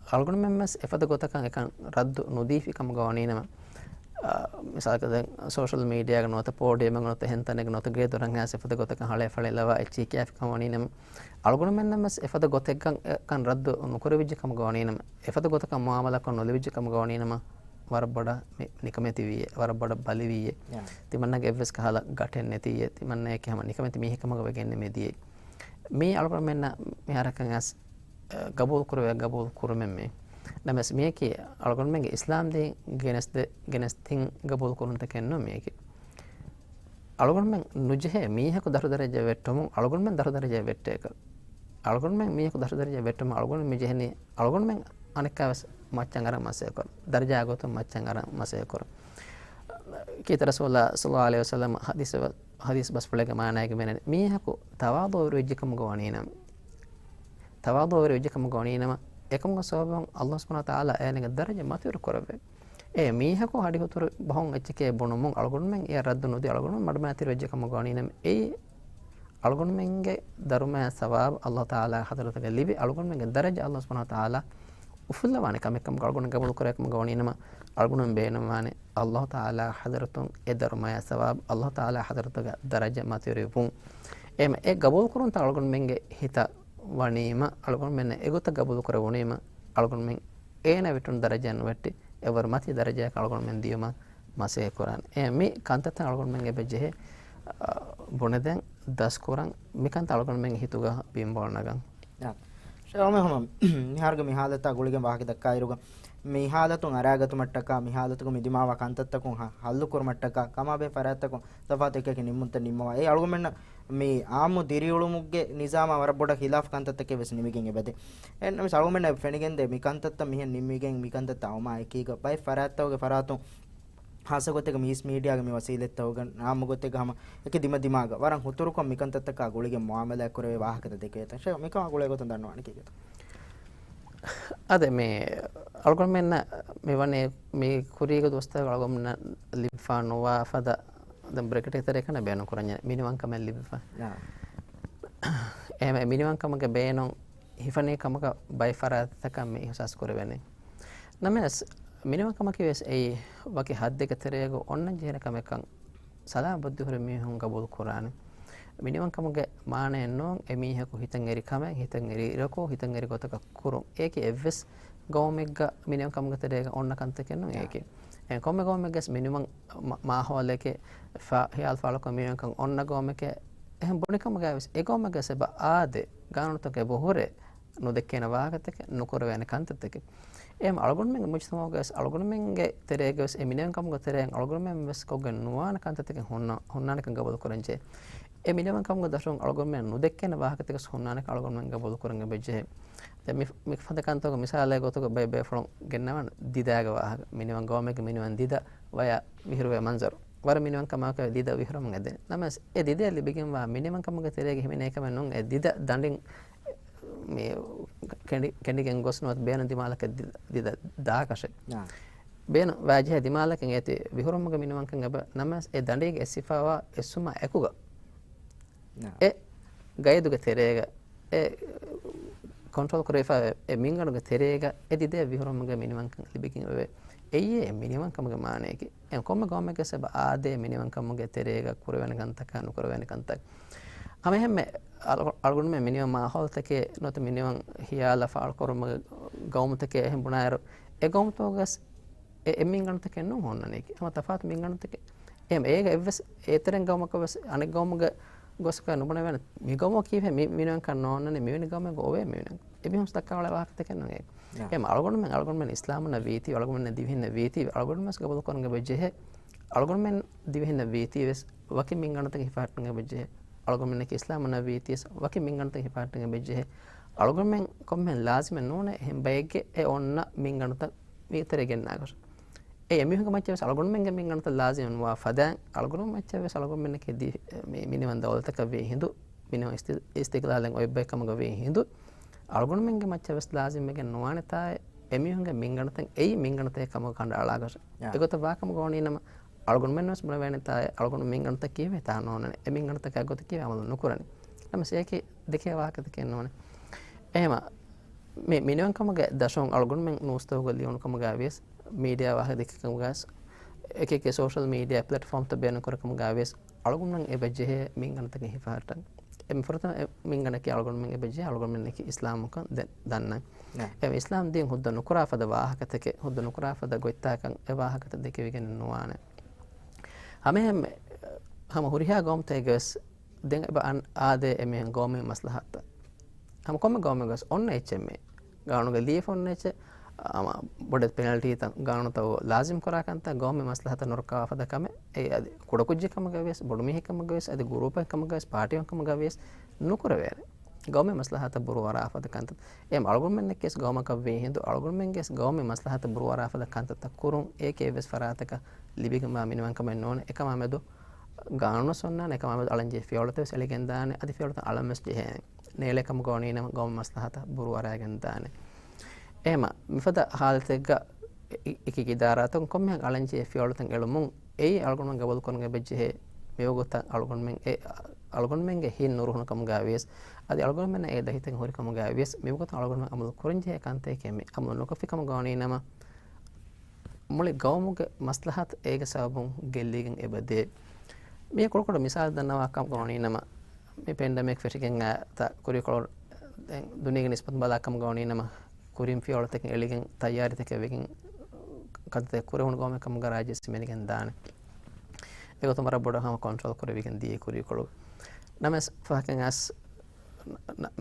އަޅުގަނޑުމެން ވެސް އެފަދަ ގޮތަކަށް އެކަން ރައްދު ނުދީފި ކަމުގަ ވަނީނަމަ، އާ، މިސާލަކަށް ދެން ސޯޝަލް މީޑިއާގަ ނުވަތަ ޕޯޑިއަމެއްގަ ނުވަތަ އެހެން ތަނެއްގަ ނުވަތަ ގޭދޮރަށް އައިސް އެފަދަ ގޮތަކަށް ހަޅޭ ފަޅޭ ލަވާ އެއްޗެހި ކިޔާފި ކަމަށް ވަނީނަމަ، އަޅުގަނޑުމެންނަށް ވެސް އެފަދަ ގޮތެއްގަ އެކަން ރައްދު ނުކުރެވިއްޖެ ކަމުގަ ވަނީނަމަ، އެފަދަ ގޮތަކަށް މުޢާމަލާކޮށް ނުލިބިއްޖެ ކަމުގަ ވަނީނަމަ، ވަރަށް ބޮޑަށް މި ނިކަމެތިވީއޭ، ވަރަށް ބޮޑަށް ބަލިވީއޭ. ޔާ. ތިމަންނަގެ އެއްވެސް ކަހަލަ ގަޓެއް ނެތީއޭ، ތިމަންނަޔަކީ ހަމަ ނިކަމެތި މީހެއް ކަމުގަ ވެގެންނޭ މި ދިޔައީ. މީ އަޅުގަނޑުމެންނަށް މިހާރަކަށް އައިސް ގަބޫލު ކުރެވޭ، ގަބޫލު ކުރުމެއް މީ. ނަމަވެސް މިޔަކީ އަޅުގަނޑުމެންގެ އިސްލާމް ދީން ގެނެސް ދެ-، ގެނެސް ދިން ގަބޫލު ކުރުންތަކެއް ނޫން މިޔަކީ. އަޅުގަނޑުމެން ނުޖެހޭ މީހަކު ދަށު ދަރަޖައަށް ވެއްޓުމުން އަޅުގަނޑުމެން ދަށު ދަރަޖައަށް ވެއްޓޭކަށް. އަޅުގަނޑުމެން މީހަކު ދަށު ދަރަޖައަށް ވެއްޓުމުން އަޅުގަނޑު މި ޖެހެނީ އަޅުގަނޑުމެން އަނެއްކާވެސް މައްޗަށް އަރަން މަސައްކަތް ކުރަން. ދަރަޖާ ގޮތުން މައްޗަށް އަރަން މަސައްކަތް ކުރަން. ކީރިތި ރަސޫލާ ޞައްލައްލާހު ޢަލައިހި ވަސައްލަމަ ޙަދީޘް ބަ-، ޙަދީޘް ބަސްފުޅެއްގެ މާނައިގަ މިނެން މީހަކު ތަވާޟުޢުވެރި ވެއްޖެ ކަމުގަ ވަނީނަމަ، ތަވާޟުޢުވެރި ވެއްޖެ ކަމުގަ ވަނީނަމަ، އެކަމުގެ ސަބަބުން ﷲ ސުބްޙާނަހޫ ވަތަޢާލާ އޭނަގެ ދަރަޖަ މަތިވެރި ކުރެއްވޭ. އެ މީހަކު ހަޑިހުތުރު ބަހުން އެއްޗެކޭ ބުނުމުން އަޅުގަނޑުމެން އެ ރައްދު ނުދީ އަޅުގަނޑުމެން މަޑުމައިތިރި ވެއްޖެ ކަމުގަ ވަނީނަމަ، އެއީ އަޅުގަނޑުމެންގެ ދަރުމަޔާ ސަވާބު ﷲ ތަޢާލާ ޙަޟްރަތުގަ ލިބި، އަޅުގަނޑުމެންގެ ދަރަޖަ ﷲ ސުބްޙާނަހޫ ވަތަޢާލާ އުފުއްލަވާނެ ކަމެއް ކަމުގަ އަޅުގަނޑު ގަބޫލު ކުރޭ ކަމުގަ ވަނީނަމަ، އަޅުގަނޑުމެން ބޭނުންވާނެ ﷲ ތަޢާލާ ޙަޟްރަތުން އެ ދަރުމަޔާ ސަވާބު ﷲ ތަޢާލާ ޙަޟްރަތުގަ ދަރަޖަ މަތިވެރިވުން. އެހެމަ އެ ގަބޫލު ކުރުންތައް އަޅުގަނޑުމެންގެ ހިތަށް ވަނީމަ، އަޅުގަނޑުމެންނަށް އެގޮތަށް ގަބޫލު ކުރެވުނީމަ، އަޅުގަނޑުމެން އޭނަ ވެއްޓުނު ދަރަޖައަށް ނުވެއްޓި، އެވަރު މަތީ ދަރަޖައަކަށް އަޅުގަނޑުމެން ދިޔުމަށް މަސައްކަތް ކުރަން. އެ މި ކަންތައްތައް އަޅުގަނޑުމެން އެބަ ޖެހޭ، އަ، ބުނެދޭން ދަސްކުރަން، މި ކަންތައް އަޅުގަނޑުމެންގެ ހިތުގަ ބިންބޯޅަ ނަގަން. ޝޭޚް އަޅުމެން ހަމަ މިހާރުގެ މި ހާލަތާ ގުޅިގެން ވާހަކަ ދައްކާއިރުގަ، މި ހާލަތުން އަރާގަތުމަށްޓަކާ، މި ހާލަތުގަ މި ދިމާވާ ކަންތައްތަކުން ހަ-، ހައްލު ކުރުމަށްޓަކާ، ކަމާބެހޭ ފަރާތްތަކުން ތަފާތު އެކި އެކި ނިންމުންތައް ނިންމަވާ. އެ އަޅުގަނޑުމެންނަށް މި އާއްމު ދިރިއުޅުމުގެ ނިޒާމާ ވަރަށް ބޮޑަށް ޚިލާފު ކަންތައްތަކެއް ވެސް ނިމިގެން އެބަދޭ. އެހެންނަމަވެސް އަޅުގަނޑަށް ފެނިގެންދޭ މި ކަންތައްތައް މިހެން ނިންމިގެން މި ކަންތައްތައް އައުމާ އެކީގަ ބައެއް ފަރާތްތަކުގެ ފަރާތުން ޚާއްޞަ ގޮތެއްގަ މީސް މީޑިއާގެ މި ވަސީލަތްތައް އާއްމު ގޮތެއްގަ ހަމަ އެކި ދިމަ ދިމާގަ ވަރަށް ހުތުރުކޮށް މިކަންތައްތަކާ ގުޅިގެން މުއާމަލާތް ކުރެވޭ ވާހަކަތައް ދެކެވޭތަ؟ ޝޭޚް، މިކަމާ ގުޅޭ ގޮތުން ދަންނަވާނެ ކީކޭތަ؟ އާދެ، މި އަޅުގަނޑުމެންނަށް މި ވަނީ މި ކުރީގެ ދުވަސްތަކުގަ އަޅުގަނޑުމެންނަށް ލިބިފާ ނުވާ ފަދަ، ދެން ބްރެކެޓްގެ ތެރޭ ކަންނޭނގެ ބޭނުން ކުރަންޏާ މިނިވަންކަމެއް ލިބިފަ. އާ. އެހެންވެ، މިނިވަންކަމުގެ ބޭނުން ހިފަނީ ކަމަކަށް ބައެއް ފަރާތްތަކަށް މި އިހުސާސް ކުރެވޭނެ. ނަމަވެސް، މިނިވަންކަމަކީ ވެސް އެއީ ވަކި ހައްދެއްގެ ތެރޭގަ އޮންނަން ޖެހޭނެ ކަމެއްކަން ސަލާމަތް ބުއްދި ހުރި މީހުން ގަބޫލު ކުރާނެ. މިނިވަންކަމުގެ މާނައެއް ނޫން އެ މީހަކު ހިތަށް އެރި ކަމެއް، ހިތަށް އެރި އިރަކު، ހިތަށް އެރި ގޮތަކަށް ކުރުން. އޭކި އެއްވެސް ގައުމެއްގަ މިނިވަންކަމުގެ ތެރޭގަ އޮންނަ ކަންތަކެއް ނޫން އޭކި. އެ ކޮންމެ ގައުމެއްގަސް މިނިވަން މަ-، މާހައުލެކެ ފާ-، ހިޔާލު ފާޅުކޮށް މިނިވަންކަން އޮންނަ ގައުމެކެ އެހެން ބުނިކަމުގައި ވެސް އެ ގައުމެއްގަސް އެބަ އާދެ، ގާނޫނުތަކެއް އެބަ ހުރޭ، ނުދެއްކޭނެ ވާހަކަތަކެއް، ނުކުރެވޭނެ ކަންތައްތަކެއް. އެހެން އަޅުގަނޑުމެންގެ މުޖްތަމަޢުގައި ވެސް އަޅުގަނޑުމެންގެ ތެރޭގަ ވެސް އެ މިނިވަންކަމުގެ ތެރެއިން އަޅުގަނޑުމެން ވެސް ކޮށްގެން ނުވާނެ ކަންތައްތަކެއް ހުންނަ-، ހުންނާނެކަން ގަބޫލު ކުރަންޖެހޭ. އެ މިނިވަންކަމުގެ ދަށުން އަޅުގަނޑުމެން ނުދެއްކޭނެ ވާހަކަތަކެއް ވެސް ހުންނާނެކަން އަޅުގަނޑުމެން ގަބޫލު ކުރަން އެބަޖެހޭ. ދެން މި، މި ފަދަ ކަންތަކުގެ މިސާލެއް ގޮތުގަ ބައެއް ބޭފުޅުން ގެންނަވަން ދިދާގެ ވާހަކަ. މިނިވަން ގައުމެއްގެ މިނިވަން ދިދަ ވަޔަށް ވިހިރުވޭ މަންޒަރު. ވަރަށް މިނިވަން ކަމާކަށް ދިދަ ވިހިރުވަމުން އެދެން. ނަމަވެސް އެ ދިދައަށް ލިބިގެންވާ މިނިވަންކަމުގެ ތެރޭގަ ހިމެނޭ ކަމެއް ނޫން. އެ ދިދަ ދަނޑިން މި ކެނޑި-، ކެނޑިގެން ގޮސް ނުވަތަ ބޭނުން ދިމާލަކަށް ދި-، ދިދަ ދާކަށެއް. އާ. ބޭނުން ވާޖިހޭ ދިމާލަކަށް އޭތި ވިހިރުމުގެ މިނިވަންކަން އެބަ ނަމަވެސް އެ ދަނޑީގެ އެއްސިފާވާ އެއްސުމާ އެކުގަ އާ. އެ ގައިދުގެ ތެރޭގަ އެ ކޮންޓްރޯލް ކުރެވިފައި އެ މިންގަނޑުގެ ތެރޭގަ އެ ދިދައަށް ވިހިރުމުގެ މިނިވަންކަން ލިބިގެން އެވެ. އެއީ އެ މިނިވަންކަމުގެ މާނަޔަކީ. އެ ކޮންމެ ގައުމެއްގަސް އެބަ އާދޭ މިނިވަންކަމުގެ ތެރޭގަ ކުރެވޭނެ ކަންތަކާ ނުކުރެވޭނެ ކަންތައް. ހަމައެހެންމެ އަޅު-، އަޅުގަނޑުމެން މިނިވަން މާހައުލުތަކެއް ނުވަތަ މިނިވަން ހިޔާލަށް ފާޅުކުރުމުގެ ގައުމުތަކެއް އެހެން ބުނާއިރު، އެ ގައުމުތަކުގަސް އެ، އެ މިންގަނޑުތަކެއް ނޫން ހުންނަނީކީ. ހަމަ ތަފާތު މިންގަނޑުތަކެއް. އެހެން އޭގަ އެއްވެސް އޭތެރެން ގައުމަކަށް ވެސް އަނެއް ގައުމުގެ ގޮސްކަ ނުބުނެވޭނެ. މި ގައުމަކީ މި މިނިވަންކަން ނޯންނަނީ، މިވެނި ގައުމެއް އޮވޭ މިވެނި. އެ މީހުން ދައްކާ އުޅޭ ވާހަކަތަކެއް ނޫން އެ. އެހެން އަޅުގަނޑުމެން، އަޅުގަނޑުމެން އިސްލާމުންނަށް ވީތީ، އަޅުގަނޑުމެން ދިވެހިންނަށް ވީތީ، އަޅުގަނޑުމެން ގަބޫލު ކުރަން އެބަ ޖެހޭ. އަޅުގަނޑުމެން ދިވެހިންނަށް ވީތީ ވެސް ވަކި މިންގަނޑުތަކެއް ހިފަހައްޓަން އެބަ ޖެހޭ. އަޅުގަނޑުމެންނަކީ އިސްލާމުންނަށް ވީތީ ވެސް ވަކި މިންގަނޑުތަކެއް ހިފަހައްޓަން އެބަ ޖެހޭ. އަޅުގަނޑުމެން ކޮންމެހެން ލާޒިމެއް ނޫނޭ އެހެން ބައެއްގެ އެ އޮންނަ މިންގަނޑުތައް މި ތެރޭ ގެންނާކަށް. އެ އެމީހުންގެ މައްޗަށް ވެސް އަޅުގަނޑުމެންގެ މިންގަނޑުތައް ލާޒިމެއް ނުވާ ފަދައިން، އަޅުގަނޑުމެން މައްޗަށް ވެސް އަޅުގަނޑުމެންނަކީ ދި-، މި-، މިނިވަން ދައުލަތަކަށް ވީ ހިނދު، މިނިވަން އިސްތި-، އިސްތިގްލާލެއް އޮތް ބައެއް ކަމުގަ ވީ ހިނދު، އަޅުގަނޑުމެންގެ މައްޗަށް ވެސް ލާޒިމްވެގެން ނުވާނެތާއޭ، އެމީހުންގެ މިންގަނޑުތައް އެއީ މިންގަނޑުތަކެއް ކަމުގަ ކަނޑައަޅާކަށް. އާ. އެގޮތަށް ވާކަމުގަ ވަނީނަމަ، އަޅުގަނޑުމެން ވެސް ބުނެވޭނެތާއޭ، އަޅުގަނޑު މިންގަނޑުތައް ކީއްވެ ތާ ނޯންނަނީ، އެ މިންގަނޑުތަކާ ގޮތަކީ އަމަލު ނުކުރަނީ. ނަމަވެސް އެއަކީ ދެކޭ ވާހަކަތަކެއް ނޫނޭ. އެހެމަ، މި މިނިވަންކަމުގެ ދަށުން އަޅުގަނޑުމެން ނޫސްތަކުގަ ލިޔުނު ކަމުގައި ވިޔަސް، މީޑިއާ ވާހަކަ ދެއްކި ކަމުގައި ވެސް، އެކި އެކި ސޯޝަލް މީޑިއާ ޕްލެޓްފޯމްތައް ބޭނުން ކުރި ކަމުގައި ވިޔަސް، އަޅުގަނޑުމެން އެބަ ޖެހޭ މިންގަނޑުތަކެއް ހިފަހައްޓަން. އެ ފުރަތަމަ އެ މިންގަނޑަކީ އަޅުގަނޑުމެން އެބަ ޖެހޭ އަޅުގަނޑުމެންނަކީ އިސްލާމުކަން ދެ-، ދަންނަން. އެ އިސްލާމް ދީން ހުއްދަ ނުކުރާ ފަދަ ވާހަކަތަކެއް، ހުއްދަ ނުކުރާ ފަދަ ގޮތްތަކަށް އެ ވާހަކަތައް ދެކެވިގެން ނުވާނެ. ހަމައެހެންމެ، ހަމަ ހުރިހާ ގައުމުތަކެއްގެ ވެސް ދެން އެބަ އަން-، އާދޭ އެމީހުން ގައުމީ މަސްލަހަތަށް. ހަމަ ކޮންމެ ގައުމެއްގަސް އޮންނަ އެއްޗެއް މެ. ގާނޫނުގަ ލިޔެފަ އޮންނަ އެއްޗެއް، އަ، ހަމަ ބޮޑެތި ޕެނަލްޓީތައް ގާނޫނުތައް ލާޒިމް ކުރާ ކަންތައް ގައުމީ މަސްލަހަތަށް ނުރައްކާފަދަ ކަމެއް. އެ އަދި ކުޑަކުއްޖެއް ކަމުގަ ވިޔަސް، ބޮޑު މީހެއް ކަމުގަ ވިޔަސް، އަދި ގުރޫޕެއް ކަމުގަ ވިޔަސް، ޕާޓީއެއް ކަމުގަ ވިޔަސް ނުކުރެވޭނެ. ގައުމީ މަސްލަހަތަށް ބުރޫ އަރާފަދަ ކަންތައް. އެހެން އަޅުގަނޑުމެންނަކީ ވެސް ގައުމަކަށް ވީ ހިނދު، އަޅުގަނޑުމެންގެ ވެސް ގައުމީ މަސްލަހަތަށް ބުރޫ އަރާފަދަ ކަންތައްތައް ކުރުން އޭކެއް ވެސް ފަރާތަކަށް ލިބިގެންވާ މިނިވަންކަމެއް ނޫން. އެކަމާ މެދު ގާނޫނު ސުންނާނެ، އެކަމާ މެދު އަޅަންޖެހޭ ފިޔަވަޅުތައް ވެސް އެޅިގެން ދާނެ، އަދި ފިޔަވަޅުތައް އަޅަން ވެސް ޖެހޭ. ނޭޅޭ ކަމުގަ ވަނީނަމަ ގައުމީ މަސްލަހަތަށް ބުރޫ އަރާގެން ދާނެ. އެހެމަ، މިފަދަ ހާލަތެއްގަ އެ-، އެކި އިދާރާތަކުން ކޮންމެހެން އަޅަންޖެހޭ ފިޔަވަޅުތައް އެޅުމުން އެއީ އަޅުގަނޑުމެން ގަބޫލު ކުރަން އެބަޖެހޭ މިވަގުތަށް އަޅުގަނޑުމެން އެ-، އަޅުގަނޑުމެންގެ ހިތް ނުރުހުނު ކަމުގައި ވިޔަސް، އަދި އަޅުގަނޑުމެންނަށް އެ ދަތިތައް ހުރި ކަމުގައި ވިޔަސް، މިވަގުތު އަޅުގަނޑުމެން އަމަލު ކުރަންޖެހޭ ކަންތަކެކޭ މި. އަމަލު ނުކޮށްފި ކަމުގަ ވަނީނަމަ، މުޅި ގައުމުގެ މަސްލަހަތު އޭގެ ސަބަބުން ގެއްލިގެން އެބަދޭ. މީ ކުޑަކުޑަ މިސާލު ދަންނަވާ ކަމުގަ ވަނީނަމަ، މި ޕެންޑެމިކް ފެށިގެން އައި ތަ-، ކުރީކޮޅު ދެން ދުނިޔޭގެ ނިސްބަތުން ބަލާ ކަމުގަ ވަނީނަމަ، ކުރިން ފިޔަވަޅުތަކެއް އެޅިގެން ތައްޔާރީތަކެއް ވެގެން ކަންތައް ކުރެވުނު ގައުމެއް ކަމުގަ ރާއްޖެ ހިމެނިގެން ދާނެ. އެގޮތުން ވަރަށް ބޮޑަށް ހަމަ ކޮންޓްރޯލް ކުރެވިގެން ދިޔަ ކުރީކޮޅު. ނަމަވެސް ފަހަކަށް އަސް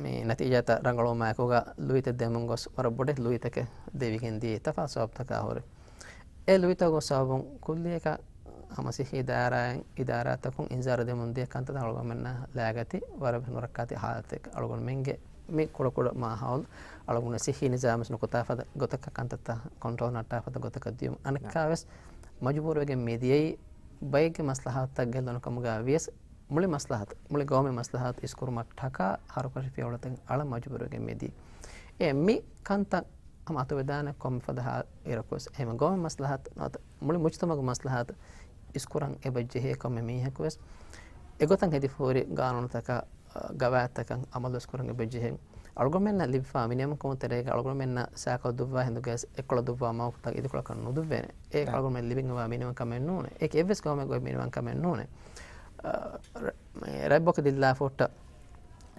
މި ނަތީޖާތައް ރަނގަޅުވުމާއެކުގަ ލުއިތައް ދެމުން ގޮސް ވަރަށް ބޮޑެތި ލުއިތަކެއް ދެވިގެން ދިޔަ ތަފާތު ސަބަބުތަކާ ހުރެ. އެ ލުއިތަކުގެ ސަބަބުން ކުއްލިއަކަށް ހަމަ ސިއްހީ އިދާރާއިން، އިދާރާތަކުން އިންޒާރު ދެމުން ދިޔަ ކަންތައް އަޅުގަނޑުމެންނަށް ލާގަތި ވަރަށް ނުރައްކާތި ހާލަތެއް. އަޅުގަނޑުމެންގެ މި ކުޑަކުޑަ މާހައުލު އަޅުގަނޑު ސިއްހީ ނިޒާމް ވެސް ނުކުތާ ފަދަ ގޮތަކަށް ކަންތައްތައް ކޮންޓްރޯލް ނައްޓާ ފަދަ ގޮތަކަށް ދިޔުމަށް އަނެއްކާ ވެސް މަޖުބޫރުވެގެން މިދިޔައީ ބައެއްގެ މަސްލަހަތަށް ގެއްލުނު ކަމުގަ ވިޔަސް، މުޅި މަސްލަހަތު، މުޅި ގައުމީ މަސްލަހަތު އިސްކުރުމަށްޓަކާ ހަރުކަށި ފިޔަވަޅުތައް އަޅަން މަޖުބޫރުވެގެން މިދިޔައީ. އެ މި ކަންތައް ހަމަ އަތުވެދާނެ ކޮންމެ ފަދަ ހާލަކުވެސް. އެހެން ގައުމީ މަސްލަހަތު ނުވަތަ މުޅި މުޖުތަމަޢުގެ މަސްލަހަތު އިސްކުރަން އެބަޖެހޭ ކޮންމެ މީހަކުވެސް އެގޮތަށް ހެދިފަހުރި ގާނޫނުތަކަށް، ގަވާއިދުތަކަށް އަމަލުވެސް ކުރަން އެބަޖެހޭ. އަޅުގަނޑުމެންނަށް ލިބިފާ މިނިވަންކަމުގެ ތެރޭގަ އަޅުގަނޑުމެންނަށް ސައިކަލް ދުއްވާ ހިނދުގައި އެއްކޮޅަށް ދުއްވާ މަގުތައް އިދިކޮޅަކަށް ނުދުއްވޭނެ. އޭ އާ. އަޅުގަނޑުމެން ލިބިގެންވާ މިނިވަންކަމެއް ނޫނޭ. އޭކި އެއްވެސް ގައުމެއްގެ މިނިވަންކަމެއް ނޫނޭ. ރަތްބޮކި ދިއްލާފަ ހުއްޓަ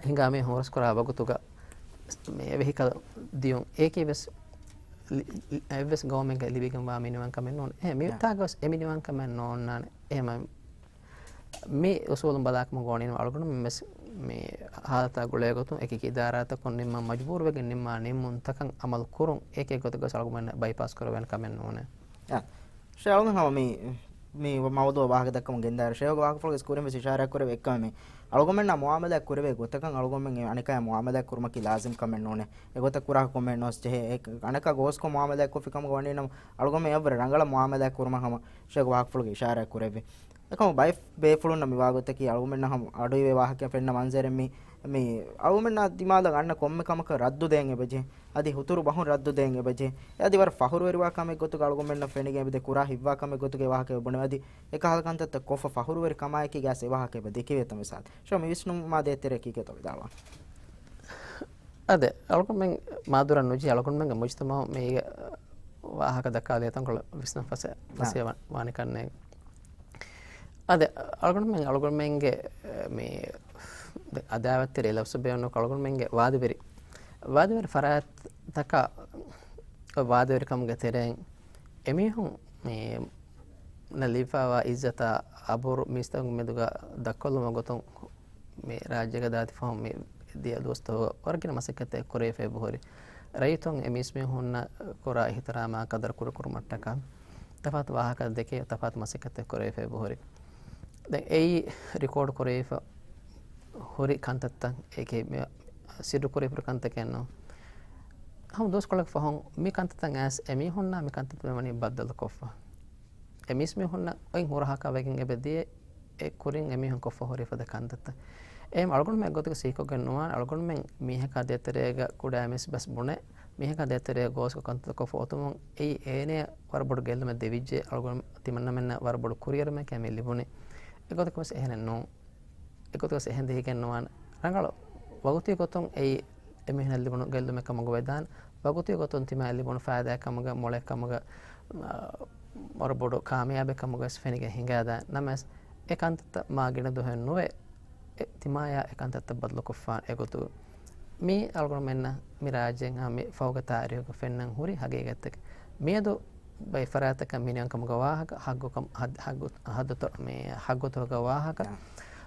ހިނގާ މީހުން ހުރަސްކުރާ ވަގުތުގަ މި އެވެހިކަލު ދިޔުން އޭކީވެސް ލި-، ލި-، އެއްވެސް ގައުމެއްގަ ލިބިގެންވާ މިނިވަންކަމެއް ނޫން. އެހެން އާ. މިތާގަވެސް އެ މިނިވަންކަމެއް ނޯންނާނެ. އެހެން މި އުސޫލުން ބަލާކަމަށް ގޮވަނީ އަޅުގަނޑުމެން ވެސް މި ހާލަތާ ގުޅޭގޮތުން އެކި އިދާރާތަކުން ނިންމާ މަޖުބޫރުވެގެން ނިންމާ ނިންމުންތަކަށް އަމަލު ކުރުން އޭކެއް ގޮތަކަށް އަޅުގަނޑުމެންނަށް ބައިޕާސް ކުރެވޭނެ ކަމެއް ނޫނޭ. އާ. ޝޭޚް އަޅުގަނޑު ހަމަ މި، މި މައުޟޫޢަށް ވާހަކަ ދައްކަމުން ގެންދާއިރު، ޝޭޚްގެ ވާހަކަފުޅުގެ ކުރިން ވެސް އިޝާރާތް ކުރެވޭ އެއްކަމެއް މި އަޅުގަނޑުމެންނާ މުއާމަލާތް ކުރެވޭ ގޮތަކަށް އަޅުގަނޑުމެން އަނެކާއާ މުއާމަލާތް ކުރުމަކީ ލާޒިމް ކަމެއް ނޫނޭ. އެގޮތަށް ކުރާ ކޮންމެ ނޯސް ޖެހޭ. އެ އަނެކާ ގޯސްކޮށް މުއާމަލާތް ކޮށްފި ކަމުގަ ވަނީ ނަމަ އަޅުގަނޑުމެން އެއަށްވުރެ ރަނގަޅަށް މުއާމަލާތް ކުރުމަށް ހަމަ ޝޭޚްގެ ވާހަކަފުޅުގަ އިޝާރާތް ކުރެއްވި. އެކަމު ބައެއް ބޭފުޅުންނަށް މިވާގޮތަކީ އަޅުގަނޑުމެންނަށް ހަމަ އަޑުއިވޭ ވާހަކައެއް ފެންނަ މަންޒަރެއް މި، މި އަޅުގަނޑުމެންނާ ދިމާލަށް އަންނަ ކޮންމެ ކަމަކަށް ރައްދު ދޭން އެބަޖެހޭ. އަދި ހުތުރު ބަހުން ރައްދު ދޭން އެބަޖެހޭ. އެ އަދި ވަރަށް ފަހުރުވެރިވާ ކަމެއް ގޮތުގަ އަޅުގަނޑުމެންނަށް ފެނިގެން އެބަދޭ ކުރާ ހިތްވާ ކަމެއް ގޮތުގަ އެ ވާހަކަ އެބަ ބުނެވޭ. އަދި އެކަހަލަ ކަންތައްތައް ކޮށްފަ ފަހުރުވެރި ކަމާއެކީގަ އެ ވާހަކަ އެބަ ދެކެވޭތޯ މިސާލު. ޝޯ މި ވިސްނުމާ ދޭތެރޭ ކީކޭތޯ ވިދާޅުވާ. އާދެ، އަޅުގަނޑުމެން މާ ދުރަށް ނުޖެހި އަޅުގަނޑުމެންގެ މުޖުތަމަޢު މީގެ ވާހަކަ ދައްކާލިޔަ ތަންކޮޅެއް ވިސްނަން ފަސޭ-، ނާ. ފަސޭހަ ވާ-، ވާނެ ކަންނޭނގެ. އާދެ، އަޅުގަނޑުމެން އަޅުގަނޑުމެންގެ، އެ، މި އަދާވަތްތެރި ލަފްޒު ބޭނުން އަޅުގަނޑުމެންގެ ވާދަވެރި، ވާދަވެރި ފަރާތްތަކާ ވާދަވެރިކަމުގެ ތެރެއިން އެމީހުން މި ނަ ލިބިފައިވާ އިއްޒަތާ އަބުރު މީސްތަކުން މެދުގަ ދަށްކޮށްލުމުގެ ގޮތުން މި ރާއްޖޭގަ ދާތި ފަހުން މި ދިޔަ ދުވަސްތަކުގަ ވަރަށް ގިނަ މަސައްކަތެއް ކުރެވިފަ އެބަހުރި. ރައްޔިތުން އެ މީސްމީހުންނަށް ކުރާ އިޙްތިރާމާ ޤަދަރު ކުރިކުރުމަށްޓަކާ ތަފާތު ވާހަކަ ދެކެ ތަފާތު މަސައްކަތެއް ކުރެވިފަ އެބަހުރި. ދެން އެއީ ރިކޯޑް ކުރެވިފަ ހުރި ކަންތައްތައް އޭގެ މި ސިއްރު ކުރެވިފަ ކަންތަކެއް ނޫން. ހަމަ ދުވަސްކޮޅެއް ފަހުން މި ކަންތައްތައް އައިސް އެމީހުންނާ މި ކަންތައްތައް ވަނީ ބައްދަލުކޮށްފަ. އެ މީސްމީހުންނަށް އޮތް ހުރަހަކަށް ވެގެން އެބަ ދިޔަ އެ ކުރިން އެމީހުން ކޮށްފަ ހުރި ފަދަ ކަންތައްތައް. އެހެން އަޅުގަނޑުމެން އެއްގޮތަކަށް ސިހިކޮށްގެން ނުވާނެ، އަޅުގަނޑުމެން މީހަކާ ދޭތެރޭގަ ކުޑައިމީސް ބަސް ބުނެ، މީހަކާ ދޭތެރޭގަ ގޯސްކޮށް ކަންތައްތައް ކޮށްފަ އޮތުމުން އެއީ އޭނަޔަށް ވަރަށް ބޮޑު ގެއްލުމެއް ދެވިއްޖެ، އަޅުގަނޑު ތިމަންނަމެންނަށް ވަރަށް ބޮޑު ކުރިއެރުމެއް މި ލިބުނީ. އެގޮތަކަށް ވެސް އެހެނެއް ނޫން. އެގޮތަކަށް އެހެން ދެކިގެން ނުވާނެ. ރަނގަޅު ވަގުތީ ގޮތުން އެއީ އެމީހުނަށް ލިބުނު ގެއްލުމެއް ކަމަށް ވެދާނެ. ވަގުތީ ގޮތުން ތިމާޔަށް ލިބުނު ފައިދާ ކަމުގަ، މޮޅެއް ކަމުގަ، އާ، ވަރަށް ބޮޑު ކާމިޔާބެއް ކަމުގަ ވެސް ފެނިގެން ހިނގާދާނެ. ނަމަވެސް، އެ ކަންތައްތައް މާ ގިނަ ދުވަހެއް ނުވެ، އެ ތިމާޔާ އެ ކަންތައްތައް ބަދަލުކޮށްފާނެ އެގޮތުގަ. މީ އަޅުގަނޑުމެންނަށް މި ރާއްޖޭގަ މި ފަހުގެ ތާރީޚުގަ ފެންނަން ހުރި ހަގީގަތެއް. މިއަދު ބައެއް ފަރާތްތަކަށް މިނިވަންކަމުގެ ވާހަކަ، ހައްގުކަމު، ހައް-، ހައްގު، ހައްދުތަ-، މި ހައްގުތަކުގެ ވާހަކަ،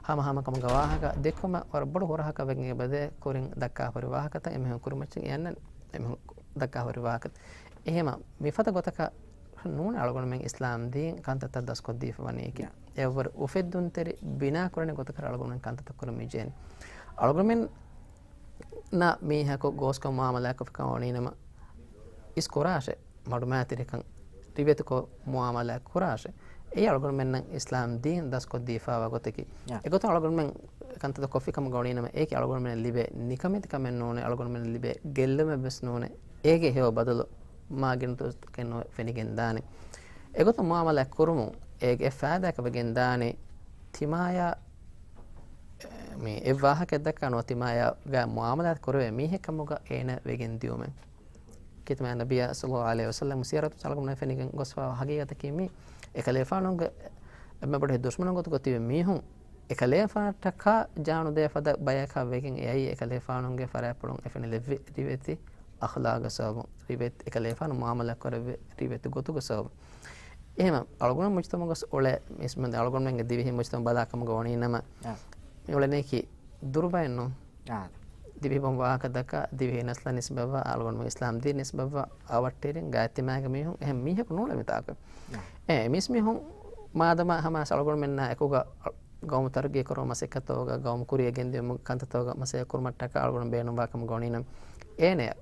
ހަމަ ހަމަކަމުގެ ވާހަކަ ދެއްކުމަށް ވަރަށް ބޮޑު ހުރަހަކަށް ވެގެން އެބަދޭ ކުރިން ދައްކާ ހުރި ވާހަކަތައް، އެމީހުން ކުރިމައްޗަށް އެ އަންނަނީ އެމީހުން ދައްކާ ހުރި ވާހަކަ. އެހެމަ މިފަދަ ގޮތަކަށް ނޫން އަޅުގަނޑުމެން އިސްލާމް ދީން ކަންތައްތައް ދަސްކޮށްދީފަ ވަނީކީ. ޔާ. އެއަށްވުރެ އުފެއްދުންތެރި ބިނާ ކުރަނިވި ގޮތަކަށް އަޅުގަނޑުމެން ކަންތައްތައް ކުރަން މި ޖެހެނީ. އަޅުގަނޑުމެންނާ މީހަކު ގޯސްކޮށް މުއާމަލާ ކޮށްފިކަމަށް ވަނީނަމަ އިސް ކުރާށޭ. މަޑުމައިތިރިކަން ރިވެތިކޮށް މުއާމަލާ ކުރާށޭ. އެއީ އަޅުގަނޑުމެންނަށް އިސްލާމް ދީން ދަސްކޮށްދީފައިވާ ގޮތަކީ. ޔާ. އެގޮތުން އަޅުގަނޑުމެން ކަންތައްތައް ކޮށްފިކަމަށް ގޮވަނީނަމަ އޭކި އަޅުގަނޑުމެންނަށް ލިބޭ ނިކަމެތިކަމެއް ނޫނޭ، އަޅުގަނޑުމެންނަށް ލިބޭ ގެއްލުމެއްވެސް ނޫނޭ. އޭގެ ހެޔޮ ބަދަލު މާ ގިނަ ދުވަސްތަކެއް ނުވެ ފެނިގެންދާނެ. އެގޮތުން މުއާމަލާ ކުރުމުން އޭގެ އެއް ފައިދާއަކަށް ވެގެންދާނީ ތިމާޔާ މި އެއް ވާހަކައެއް ދައްކާ ނުވަ ތިމާޔާގަ މުއާމަލާތް ކުރެވޭ މީހެއް ކަމުގަ އޭނަ ވެގެން ދިޔުމެއް. ކީރިތި މާތް ނަބިއްޔާ ޞައްލައްލާހު ޢަލައިހި ވަސައްލަމް ސީރަތުން އަޅުގަނޑުމެންނަށް ފެނިގެން ގޮސްފައިވާ ހަގީގަތަކީ މީ އެކަލޭގެފާނުގެ އެންމެ ބޮޑު ދުޝްމަނުން ގޮތުގަ ތިބި މީހުން އެކަލޭގެފާނަށްޓަކާ ޖާނުދޭ ފަދަ ބަޔަކަށް ވެގެން އެއައީ އެކަލޭގެފާނުގެ ފަރާތްޕުޅުން އެ ފެނިލެއްވި ރިވެތި އަޚްލާގުގެ ސަބަބުން، ރިވެތި އެކަލޭގެފާނު މުއާމަލާ ކުރެއްވި ރިވެތި ގޮތުގެ ސަބަބުން. އެހެމަ އަޅުގަނޑު މުޖުތަމަޢުގަ އުޅޭ މީސްމެން އަޅުގަނޑުމެންގެ ދިވެހި މުޖުތަމަޢު ބަލާކަމުގަ ވަނީނަމަ، އާ. މި އުޅެނީކީ ދުރުބައެއްނު. އާ. ދިވެހި ބަހުން ވާހަކަ ދައްކާ، ދިވެހި ނަސްލަށް ނިސްބަތްވާ، އަޅުގަނޑު އިސްލާމް ދީން ނިސްބަތްވާ، އަވަށްޓެރިން ގާތްތިމާގެ މީހުން، އެހެން މީހަކު ނޫޅެ މިތާކު. އާ. އެ މީސްމީހުން މާދަމާ ހަމާސް އަޅުގަނޑުމެންނާ އެކުގަ ގައުމު ތަރައްގީ ކުރުމަށް މަސައްކަތްތަކުގަ، ގައުމު ކުރިއަށް ގެންދިއުމުގެ ކަންތައްތަކުގަ މަސައްކަތް ކުރުމަށްޓަކާ އަޅުގަނޑު ބޭނުންވާ ކަމުގަ ވަނީނަމަ، އޭނަޔަށް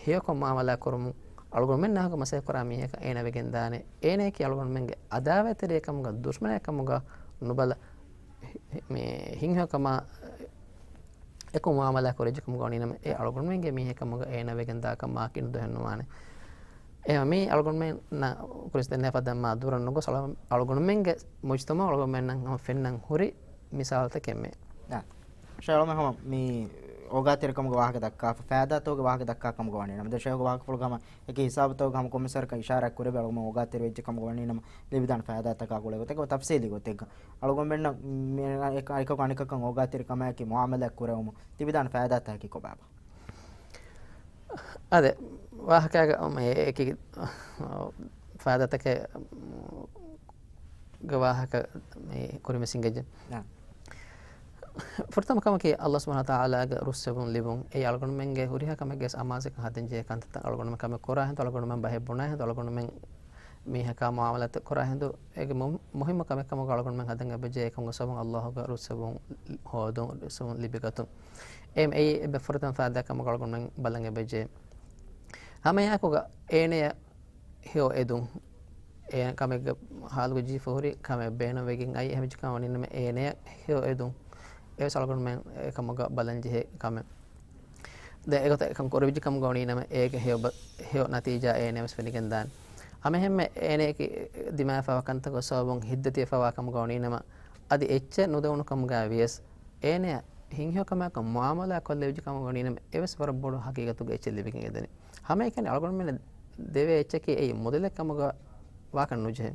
ހެޔޮކޮށް މުއާމަލާ ކުރުމުން އަޅުގަނޑުމެންނާ ހަމަ މަސައްކަތް ކުރާ މީހަކަށް އޭނާ ވެގެން ދާނެ. އޭނާއަކީ އަޅުގަނޑުމެންގެ އަދާވަތްތެރި ކަމުގަ، ދުޝްމަނެއް ކަމުގަ ނުބަލަ، މި ހިތްހެޔޮ ކަމާ އެކު މުއާމަލާ ކުރެއްވި ކަމުގަ ވަނީ ނަމަ، އެ އަޅުގަނޑުމެންގެ މީހެއް ކަމުގަ އޭނާ ވެގެން ދާކަށް މާކީ ނުދޮހެއް ނުވާނެ. އެހެން މީ އަޅުގަނޑުމެންނަށް ކުރިސް ދެންނެވި ފަދައިން މާ ދުރަށް ނުގޮސް، އަޅު-، އަޅުގަނޑުމެންގެ މުޖްތަމަޢު އަޅުގަނޑުމެންނަށް ހަމަ ފެންނަން ހުރި މިސާލުތަކެއް މެ. ޝައިޚް އަޅުމެން ހަމަ މި އޯގާތެރިކަމުގެ ވާހަކަ ދައްކާފަ، ފައިދާތަކުގެ ވާހަކަ ދައްކާ ކަމުގަ ވަނީ ނަމަ، ދެން ޝައިޚްގެ ވާހަކަފުޅުގަ ހަމަ އެކި ހިސާބުތަކުގަ ހަމަ ކޮންމެސް ވަރަކަށް އިޝާރާތް ކުރެވޭ، އަޅުގަނޑު އޯގާތެރި ވެއްޖެ ކަމުގަ ވަނީ ނަމަ، ލިބިދާނެ ފައިދާތަކާ ގުޅޭ ގޮތެއްގަ ތަފްސީލީ ގޮތެއްގަ އަޅުގަނޑުމެންނަށް މި އެކަ-، އެކަކު އަނެކަކަށް އޯގާތެރިކަމާއެކީ މުއާމަލާތް ކުރެވުމުން ތިބިދާނެ ފައިދާތަކަކީ ކޮބާބާ؟ އާދެ، ވާހަކައިގަ އެކި ފައިދާތަކެއް ގެ ވާހަކަ މި ކުރިން ވެސް އިނގޭ. ނާ. ފުރަތަމަ ކަމަކީ ﷲ ސުބްޙާނަހޫ ވަތަޢާލާގެ ރުއްސެވުން ލިބުން. އެއީ އަޅުގަނޑުމެންގެ ހުރިހާ ކަމެއްގެ ވެސް އަމާޒަކަށް ހަދަން ޖެހޭ ކަންތައްތައް. އަޅުގަނޑުމެން ކަމެއް ކުރާ ހިނދު، އަޅުގަނޑުމެން ބަހެއް ބުނާ ހިނދު، އަޅުގަނޑުމެން މީހަކާ މުއާމަލާތެއް ކުރާ ހިނދު، އޭގެ މު-، މުހިއްމު ކަމެއް ކަމުގަ އަޅުގަނޑުމެން ހަދަން އެބަޖެހޭ އެކަމުގެ ސަބަބުން ﷲ ގެ ރުއްސެވުން ހޯދުން، ރުއްސެވުން ލިބިގަތުން. އެ-، އެއީ އެބަ ފުރަތަމަ ފައިދާ ކަމުގަ އަޅުގަނޑުމެން ބަލަން އެބަޖެހޭ. ހަމައެއާއެކުގަ އޭނަޔަށް ހެޔޮ އެދުން. އޭނަ ކަމެއްގެ ހާލުގަ ޖީފަ ހުރި ކަމެއް ބޭނުންވެގެން އައި އެހެންވެއްޖެ ކަމަށް ވަނީ ނަމަ، އޭނަޔަށް ހެޔޮ އެދުން. އެވެސް އަޅުގަނޑުމެން އެކަމުގަ ބަލަން ޖެހޭ ކަމެއް. ދެން އެގޮތަށް އެކަން ކުރެވިއްޖެ ކަމުގަ ވަނީ ނަމަ، އޭގެ ހެޔޮ ބަ-، ހެޔޮ ނަތީޖާ އޭނަޔަށް ވެސް ފެނިގެން ދާނެ. ހަމައެހެންމެ އޭނަޔަކީ ދިމާވެފަވާ ކަންތަކުގެ ސަބަބުން ހިތްދަތިވެފަވާ ކަމުގަ ވަނީ ނަމަ، އަދި އެއްޗެއް ނުދެވުނު ކަމުގައި ވިޔަސް، އޭނަޔަށް ހިތްހެޔޮ ކަމާއެކު މުއާމަލާ ކޮށްލެވިއްޖެ ކަމުގަ ވަނީ ނަމަ، އެވެސް ވަރަށް ބޮޑު ހަގީގަތުގެ އެއްޗެއް ލިބިގެން އެދެނީ. ހަމައެކަނި އަޅުގަނޑުމެންނަށް ދެވޭ އެއްޗަކީ އެއީ މުދަލެއް ކަމުގަ ވާކަށް ނުޖެހޭ.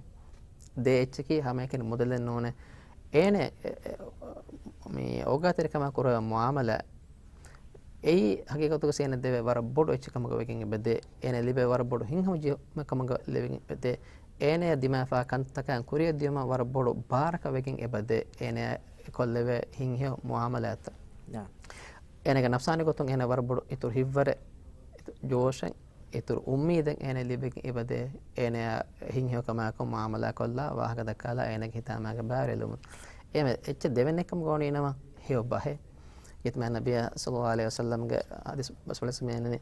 ދޭ އެއްޗަކީ ހަމައެކަނި މުދަލެއް ނޫނޭ. އޭނަ އެ-، އެ-، މި އޯގާތެރިކަމާ ކުރެވޭ މުއާމަލާ އެއީ ހަގީގަތުގަ އޭނަ ދެވޭ ވަރަށް ބޮޑު އެއްޗެއް ކަމުގަ ވެގެން އެބަދޭ. އޭނަ ލިބޭ ވަރަށް ބޮޑު ހިތްހަމަޖެހުމެއް ކަމުގަ ލެވިގެން އެބަދޭ. އޭނަޔަށް ދިމާވެފަވާ ކަންތަކަށް ކުރިއަށް ދިޔުމަށް ވަރަށް ބޮޑު ބާރަކަށް ވެގެން އެބަދޭ. އޭނަ ކޮށްލެވޭ ހިތްހެޔޮ މުއާމަލާތައް. އޭނަގެ ނަފްސާނީ ގޮތުން އޭނަ ވަރަށް ބޮޑު އިތުރު ހިތްވަރެއް، އިތުރު ޖޯޝެއް، އިތުރު އުއްމީދެއް އޭނަ ލިބިގެން އެބަދޭ. އޭނަ ހިތްހެޔޮ ކަމާއެކު މުއާމަލާ ކޮށްލާ، ވާހަކަ ދައްކާލާ، އޭނަގެ ހިތާމައިގެ ބާރު އެލުމުން. އޭނަ އެއްޗެއް ދެވެން އެކަމުގަ ވަނީ ނަމަ ހެޔޮ ބަހެއް. އިތުމާ ނަބިއްޔާ ޞައްލައްލާހު ޢަލައިހި ވަސައްލަމްގެ ޙަދީޘް ބަސްފުޅެއް މިއަންނަނީ،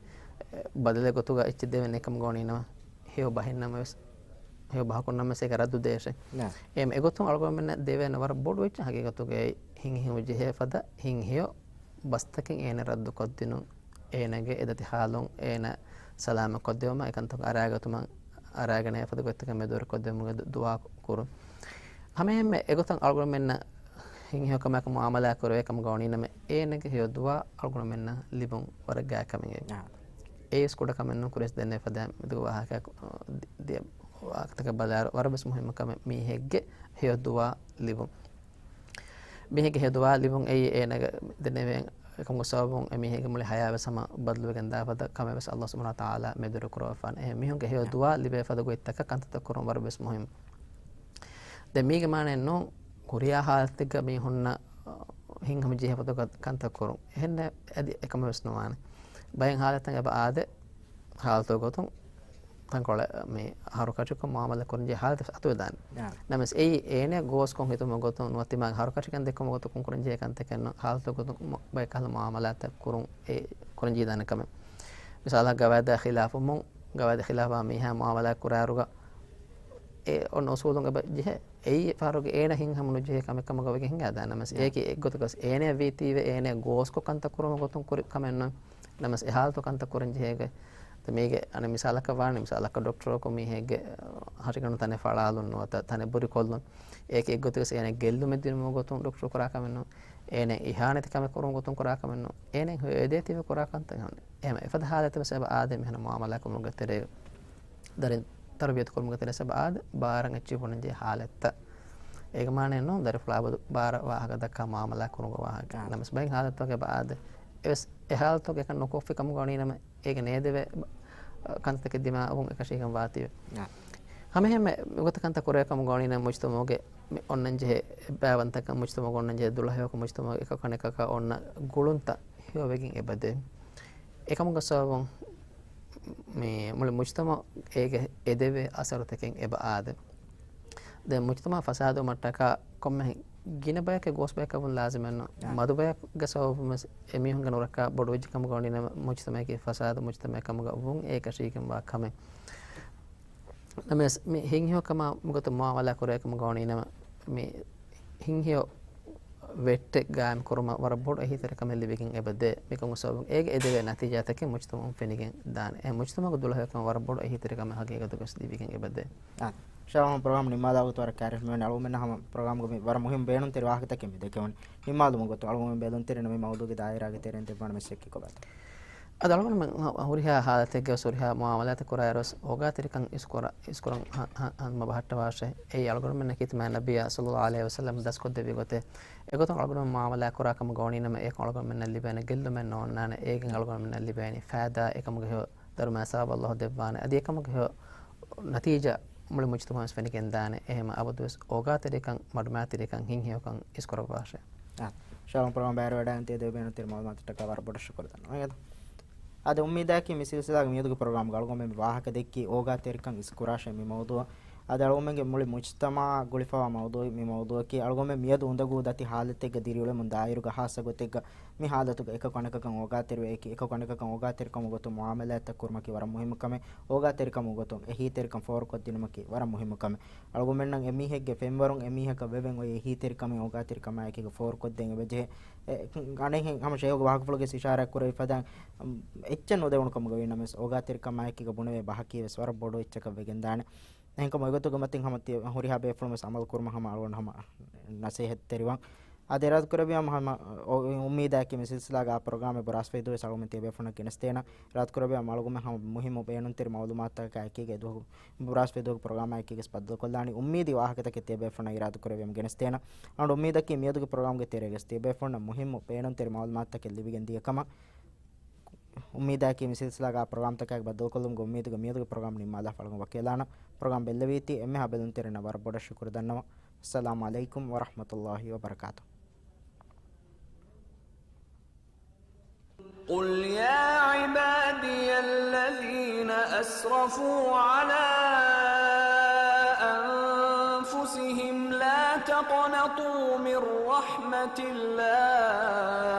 ބަދަލެއް ގޮތުގަ އެއްޗެއް ދެވެން އެކަމުގަ ވަނީ ނަމަ ހެޔޮ ބަހެއް ނަމަވެސް، ހެޔޮ ބަހަކުން ނަމަވެސް އޭގެ ރައްދު ދޭށޭ. އެހެން އެގޮތުން އަޅުގަނޑުމެންނަށް ދެވޭނެ ވަރަށް ބޮޑު އެއްޗެއް ހަގީގަތުގައި ހިތްހެޔޮ ޖެހޭ ފަދަ ހިތްހެޔޮ ބަސްތަކެއް އޭނަ ރައްދު ކޮށްދިނުން، އޭނަގެ އެދަތި ހާލުން އޭނަ ސަލާމަތް ކޮށްދެވުމަށް، އެކަންތަކުން އަރާގަތުމަށް، އަރާގަނެ އެފަދަ ގޮތްތަކަށް މެދުވެރި ކޮށްދެވުމުގެ ދު-، ދުޢާ ކުރުން. ހަމައެހެންމެ އެގޮތަށް އަޅުގަނޑުމެންނަށް ހިތްހެޔޮ ކަމާއެކު މުއާމަލާ ކުރެވޭ ކަމުގަ ވަނީ ނަމަ، އޭނަގެ ހެޔޮ ދުޢާ އަޅުގަނޑުމެންނަށް ލިބުން ވަރަށް ގާތް ކަމެއް. އާ. އެއީވެސް ކުޑަ ކަމެއް ނޫން، ކުރިޔަސް ދެންނެވި ފަދައިން މެދުގެ ވާހަކަ، ދި-، ދިޔަ ވާހަކަތަކަށް ބަލާއިރު ވަރަށް ވެސް މުހިއްމު ކަމެއް މީހެއްގެ ހެޔޮ ދުޢާ ލިބުން. މީހެއްގެ ހެޔޮ ދުޢާ ލިބުން އެއީ އޭނަގެ ދެންނެވޭ އެކަމުގެ ސަބަބުން އެ މީހެއްގެ މުޅި ޙަޔާތް ވެސް ހަމަ ބަދަލުވެގެން ދާ ފަދަ ކަމެއް ވެސް ﷲ ސުބްޙާނަހޫ ވަތަޢާލާ މެދުވެރި ކުރައްވާފާނެ. އެހެން މީހުންގެ ހެޔޮ ދުޢާ ލިބޭ ފަދަ ގޮތްތަކަށް ކަންތައްތައް ކުރުން ވަރަށް ވެސް މުހިއްމު. ދެން މީގެ މާނައެއް ނޫން، ހުރިހާ ހާލަތެއްގަ މީހުންނަށް ހިތްހަމަޖެހޭ ފަދަ ކަންތައް ކުރުން. އެހެންނެއް އަދި އެކަމެއް ވެސް ނުވާނެ. ބައެއް ހާލަތަށް އެބަ އާދޭ، ހާލަތު ގޮތުން ތަންކޮޅެއް މި ހަރުކަށިކޮށް މުއާމަލާ ކުރަންޖެހޭ ހާލަތެއް އަތުވެދާނެ. ނަމަވެސް އެއީ އޭނަ ގޯސްކޮށް ހިތުމުގެ ގޮތުން ނުވަތަ ތިމާގެ ހަރުކަށިކަން ދެއްކުމުގެ ގޮތުން ކުރަންޖެހޭ ކަންތަކެއް ނޫން. ހާލަތު ގޮތުން ބައެއް ކަހަލަ މުއާމަލާތެއް ކުރުން އެ ކުރަންޖެހިދާނެ ކަމެއް. މިސާލަށް ގަވާއިދާ ޚިލާފުވުމުން، ގަވާއިދާ ޚިލާފާ މީހާ މުއާމަލާ ކުރާއިރުގަ އެ އޮންނަ އުސޫލުން އެބަ ޖެހޭ. އެއީ ފަހަރުގެ އޭނަ ހިތްހަމަނުޖެހޭ ކަމެއް ކަމުގަ ވެގެން ހިނގާދާނެ. ނަމަވެސް އެއީ އެއްގޮތަކަސް އޭނަ ވީތީވެ އޭނަ ގޯސްކޮށް ކަންތައް ކުރުމުގެ ގޮތުން ކުރި ކަމެއް ނޫން. ނަމަވެސް އެ ހާލަތު ކަންތައް ކުރަންޖެހޭ. މީގެ އަނެއް މިސާލަކަށް ވާނެ، މިސާލަކަށް ޑޮކްޓަރަކު މީހެއްގެ ހަށިގަނޑު ތަނެއް ފަޅާލުން ނުވަތަ ތަނެއް ބުރިކޮށްލުން. އެއީ އެއްގޮތަކަސް އޭނަ ގެއްލުމެއް ދިނުމުގެ ގޮތުން ޑޮކްޓަރު ކުރާ ކަމެއް ނޫން. އޭނަ އިހާނެތި ކަމެއް ކުރުމުގެ ގޮތުން ކުރާ ކަމެއް ނޫން. އޭނަ ހެޔޮ އެދޭތީވެ ކުރާ ކަންތައް ނޫން. އެހެން އެފަދަ ހާލަތެއް ވެސް އެބަ އާދޭ މިހެން މުއާމަލާ ކުރުމުގެ ތެރޭގަ. ދަރިން ތަރުބިޔަތު ކުރުމުގެ ތެރޭ ވެސް އެބަ އާދޭ، ބާރަށް އެއްޗެއް ބުނަންޖެހޭ ހާލަތްތައް. އޭގެ މާނައެއް ނޫން ދަރިފުޅާ ބަދު ބާރަށް ވާހަކަ ދައްކާ މުއާމަލާ ކުރުމުގެ ވާހަކަ. ނަމަވެސް ބައެއް ހާލަތުގަ އެބަ އާދޭ. އެވެސް އެ ހާލަތުގަ އެކަން ނުކޮށްފި ކަމުގަ ވަނީ ނަމަ އޭގެ ނޭދެވޭ ކަންތައްތަކެއް ދިމާވުން އެކަށީގެން ވާތީވެ. ހަމައެހެންމެ މިގޮތަށް ކަންތައް ކުރޭ ކަމުގަ ވަނީ ނަމަ މުޖްތަމަޢުގެ މި އޮންނަންޖެހޭ ބައިވަންތަކަން، މުޖްތަމަޢުގަ އޮންނަންޖެހޭ ދުޅަހެޔޮކަން، މުޖްތަމަޢުގެ އެކަކު އަނެކަކާ އޮންނަ ގުޅުންތައް ހެޔޮވެގެން އެބަދޭ. އެކަމުގެ ސަބަބުން މި މުޅި މުޖްތަމަޢު އޭގެ އެދެވޭ އަސަރުތަކެއް އެބަ އާދޭ. ދެން މުޖްތަމަޢު ފަސާދަވުމަށްޓަކާ ކޮންމެ ގިނަ ބަޔަކަށް ގޯސް ބަޔަކަށް ވުން ލާޒިމެއްނު. އާ. މަދު ބަޔަކުގެ ސަބަބުން ވެސް އެމީހުންގެ ނުރައްކާ ބޮޑުވެއްޖެ ކަމުގަ ވަނީ ނަމަ، މުޖްތަމަޢަކީ ފަސާދަ މުޖްތަމަޢެއް ކަމުގަ ވުން އެއީ އެކަށީގެންވާ ކަމެއް. ނަމަވެސް، މި ހިތްހެޔޮ ކަމާ މިގޮތަށް މުއާމަލާ ކުރޭ ކަމުގަ ވަނީ ނަމަ، މި ހިތްހެޔޮ ވެއްޓެއް ގާއިމް ކުރުމަށް ވަރަށް ބޮޑު އެހީތެރިކަމެއް ލިބިގެން އެބަދޭ. މިކަމުގެ ސަބަބުން އޭގެ އެދެވޭ ނަތީޖާތަކެއް މުޖްތަމަޢުން ފެނިގެން ދާނެ. އެ މުޖްތަމަޢުގެ ދުޅަހެޔޮކަމަށް ވަރަށް ބޮޑު އެހީތެރިކަމެއް ހަގީގަތުގަސް ލިބިގެން އެބަދޭ. އާ، ޝާހުން ޕްރޮގްރާމް ނިންމާލާ ވަގުތު ވަރަށް ކައިރިފަ މިވަނީ އަޅުގަނޑުމެންނަށް ހަމަ ޕްރޮގްރާމްގެ މި ވަރަށް މުހިންމު ބޭނުންތެރި ވާހަކަތަކެއް މި ދެކެވުނީ. ނިންމާލުމުގެ ގޮތުން އަޅުގަނޑުމެން ބެލުންތެރިންނަށް މި މައުޟޫގެ ދާއިރާގެ ތެރެއިން ދެއްވާނެ މެސެޖެއް ކޮބާތޯ؟ އަދި އަޅުގަނޑުމެން ހުރިހާ ހާލަތެއްގަވެސް ހުރިހާ މުއާމަލާތެއް ކުރާއިރުވެސް އޯގާތެރިކަން އިސްކުރަ-، އިސްކުރަން ހަ-، ހަ-، ހަމަ ބަހައްޓަވާށޭ. އެއީ އަޅުގަނޑުމެންނަކީ ތިމާ ނަބިއްޔާ ޞައްލައްލާހު ޢަލައިހި ވަސައްލަމް ދަސްކޮށްދެއްވި ގޮތެއް. އެގޮތުން އަޅުގަނޑުމެން މުއާމަލާ ކުރާ ކަމުގަ ވަނީ ނަމަ އެކަން އަޅުގަނޑުމެންނަށް ލިބޭނެ ގެއްލުމެއް ނޯންނާނެ. އޭގެން އަޅުގަނޑުމެންނަށް ލިބޭނީ ފައިދާ އެކަމުގެ ހެޔޮ ދަރުމައި ސަވާބު ﷲ ދެއްވާނެ. އަދި އެކަމުގެ ހެޔޮ ނަތީޖާ މުޅި މުޖްތަމަޢުން ވެސް ފެނިގެން ދާނެ. އެހެން އަބަދުވެސް އޯގާތެރިކަން، މަޑުމައިތިރިކަން، ހިތްހެޔޮކަން އިސްކުރައްވާށޭ. އާ، ޝާހުން ޕްރޮގްރާމް ބައިވެރިވަޑައިގެން ތިޔަ ދެވޭ ބޭނުންތެރި މަޢުލޫމާތުތަކަށް ވަރަށް ބޮޑަށް ޝުކުރު ދަންނަވަން. އުއްމީދަކީ މި ސިލްސިލާގެ މިއަދުގެ ޕްރޮގްރާމްގަ އަޅުގަނޑުމެން މި ވާހަކަ ދެއްކީ އޯގާތެރިކަން އިސްކުރާށޭ މި މައުޟޫޢަށް. އަދި އަޅުގަނޑުމެންގެ މުޅި މުޖްތަމަޢަށް ގުޅިފަވާ މައުޟޫޢެއް މި މައުޟޫޢަކީ އަޅުގަނޑުމެން މިއަދު އުނދަގޫ ދަތި ހާލަތެއްގަ ދިރިއުޅެމުން ދާއިރުގަ ހާއްސަ ގޮތެއްގަ މި ހާލަތުގަ އެކަކު އަނެކަކަށް އޯގާތެރިވެއެކީ، އެކަކު އަނެކަކަށް އޯގާތެރިކަމުގެ ގޮތުން މުއާމަލާތްތައް ކުރުމަކީ ވަރަށް މުހިއްމު ކަމެއް. އޯގާތެރިކަމުގެ ގޮތުން އެހީތެރިކަން ފޯރުކޮށްދިނުމަކީ ވަރަށް މުހިއްމު ކަމެއް. އަޅުގަނޑުމެންނަށް އެމީހެއްގެ ފެންވަރުން އެމީހަކަށް ވެވެން އޮތް އެހީތެރިކަމެއް އޯގާތެރިކަމާއެކީގަ ފޯރުކޮށްދޭން އެބަޖެހޭ. އެ، އަނެއްހެން ހަމަ ޝޭހުގެ ވާހަކަފުޅުގެ އިޝާރާތް ކުރެވިފަދައިން، އެއްޗެއް ނުދެވުނު ކަމުގަ ވީ ނަމަވެސް، އޯގާތެރިކަމާއެކީގަ ބުނެވޭ ބަހަކީ ވެސް ވަރަށް ބޮޑު އެއްޗަކަށް ވެގެންދާނެ. އެހެންކަމުން އެގޮތުގެ މަތިން ހަމަ ތި ހުރިހާ ބޭފުޅުން ވެސް އަމަލު ކުރުމަށް ހަމަ އަޅުގަނޑު ހަމަ ނަސޭހަތްތެރިވަން. އަދި އިރާދަކުރެއްވިޔާ ހަމަ އު-، އުއްމީދަކީ މި ސިލްސިލާގަ އާ ޕްރޮގްރާމެއް ބުރާސްފައި ދުވަސް އަޅުގަނޑުމެން ތިޔަބޭފުޅުންނަށް ގެނެސްދޭނަން. އިރާދަކުރެއްވިޔާ އަޅުގަނޑުމެން ހަމަ މުހިއްމު ބޭނުންތެރި މައުލޫމާތުތަކާ އެކީގަ އެދުވަހު ބުރާސްފައި ދުވަހުގެ ޕްރޮގްރާމާ އެކީގަ ބައްދަލުކޮށްލާނީ. އުއްމީދީ ވާހަކަތަކެއް ތިޔަބޭފުޅުންނަށް އިރާދަކުރެއްވިޔަމަ ގެނެސްދޭނަން. އަޅުގަނޑު އުއްމީދަކީ މިއަދުގެ ޕްރޮގްރާމްގެ ތެރޭގަސް ތިޔަބޭފުޅުންނަށް މުހިއްމު ބޭނުންތެރި މައުލޫމާތުތަކެއް ލިބިގެން ދިޔަ ކަމަށް. އުއްމީދަކީ މި ސިލްސިލާގަ ޕްރޮގްރާމްތަކާއި ބައްދަލުކޮށްލުމުގެ އުއްމީދުގަ މިއަދުގެ ޕްރޮގްރާމް ނިންމާލާފަ އަޅުގަނޑު ވަކިވެލާނަން. ޕްރޮގްރާމް ބެއްލެވީތީ އެންމެހާ ބެލުންތެރިންނަށް ވަރަށް ބޮޑަށް ޝުކުރު ދަންނަވަން. އައްސަލާމު ޢަލައިކުމް ވަރަޙްމަތުﷲ ވަބަރަކާތުހު. قل يا عبادي الذين أسرفوا على أنفسهم لا تقنطوا من رحمة الله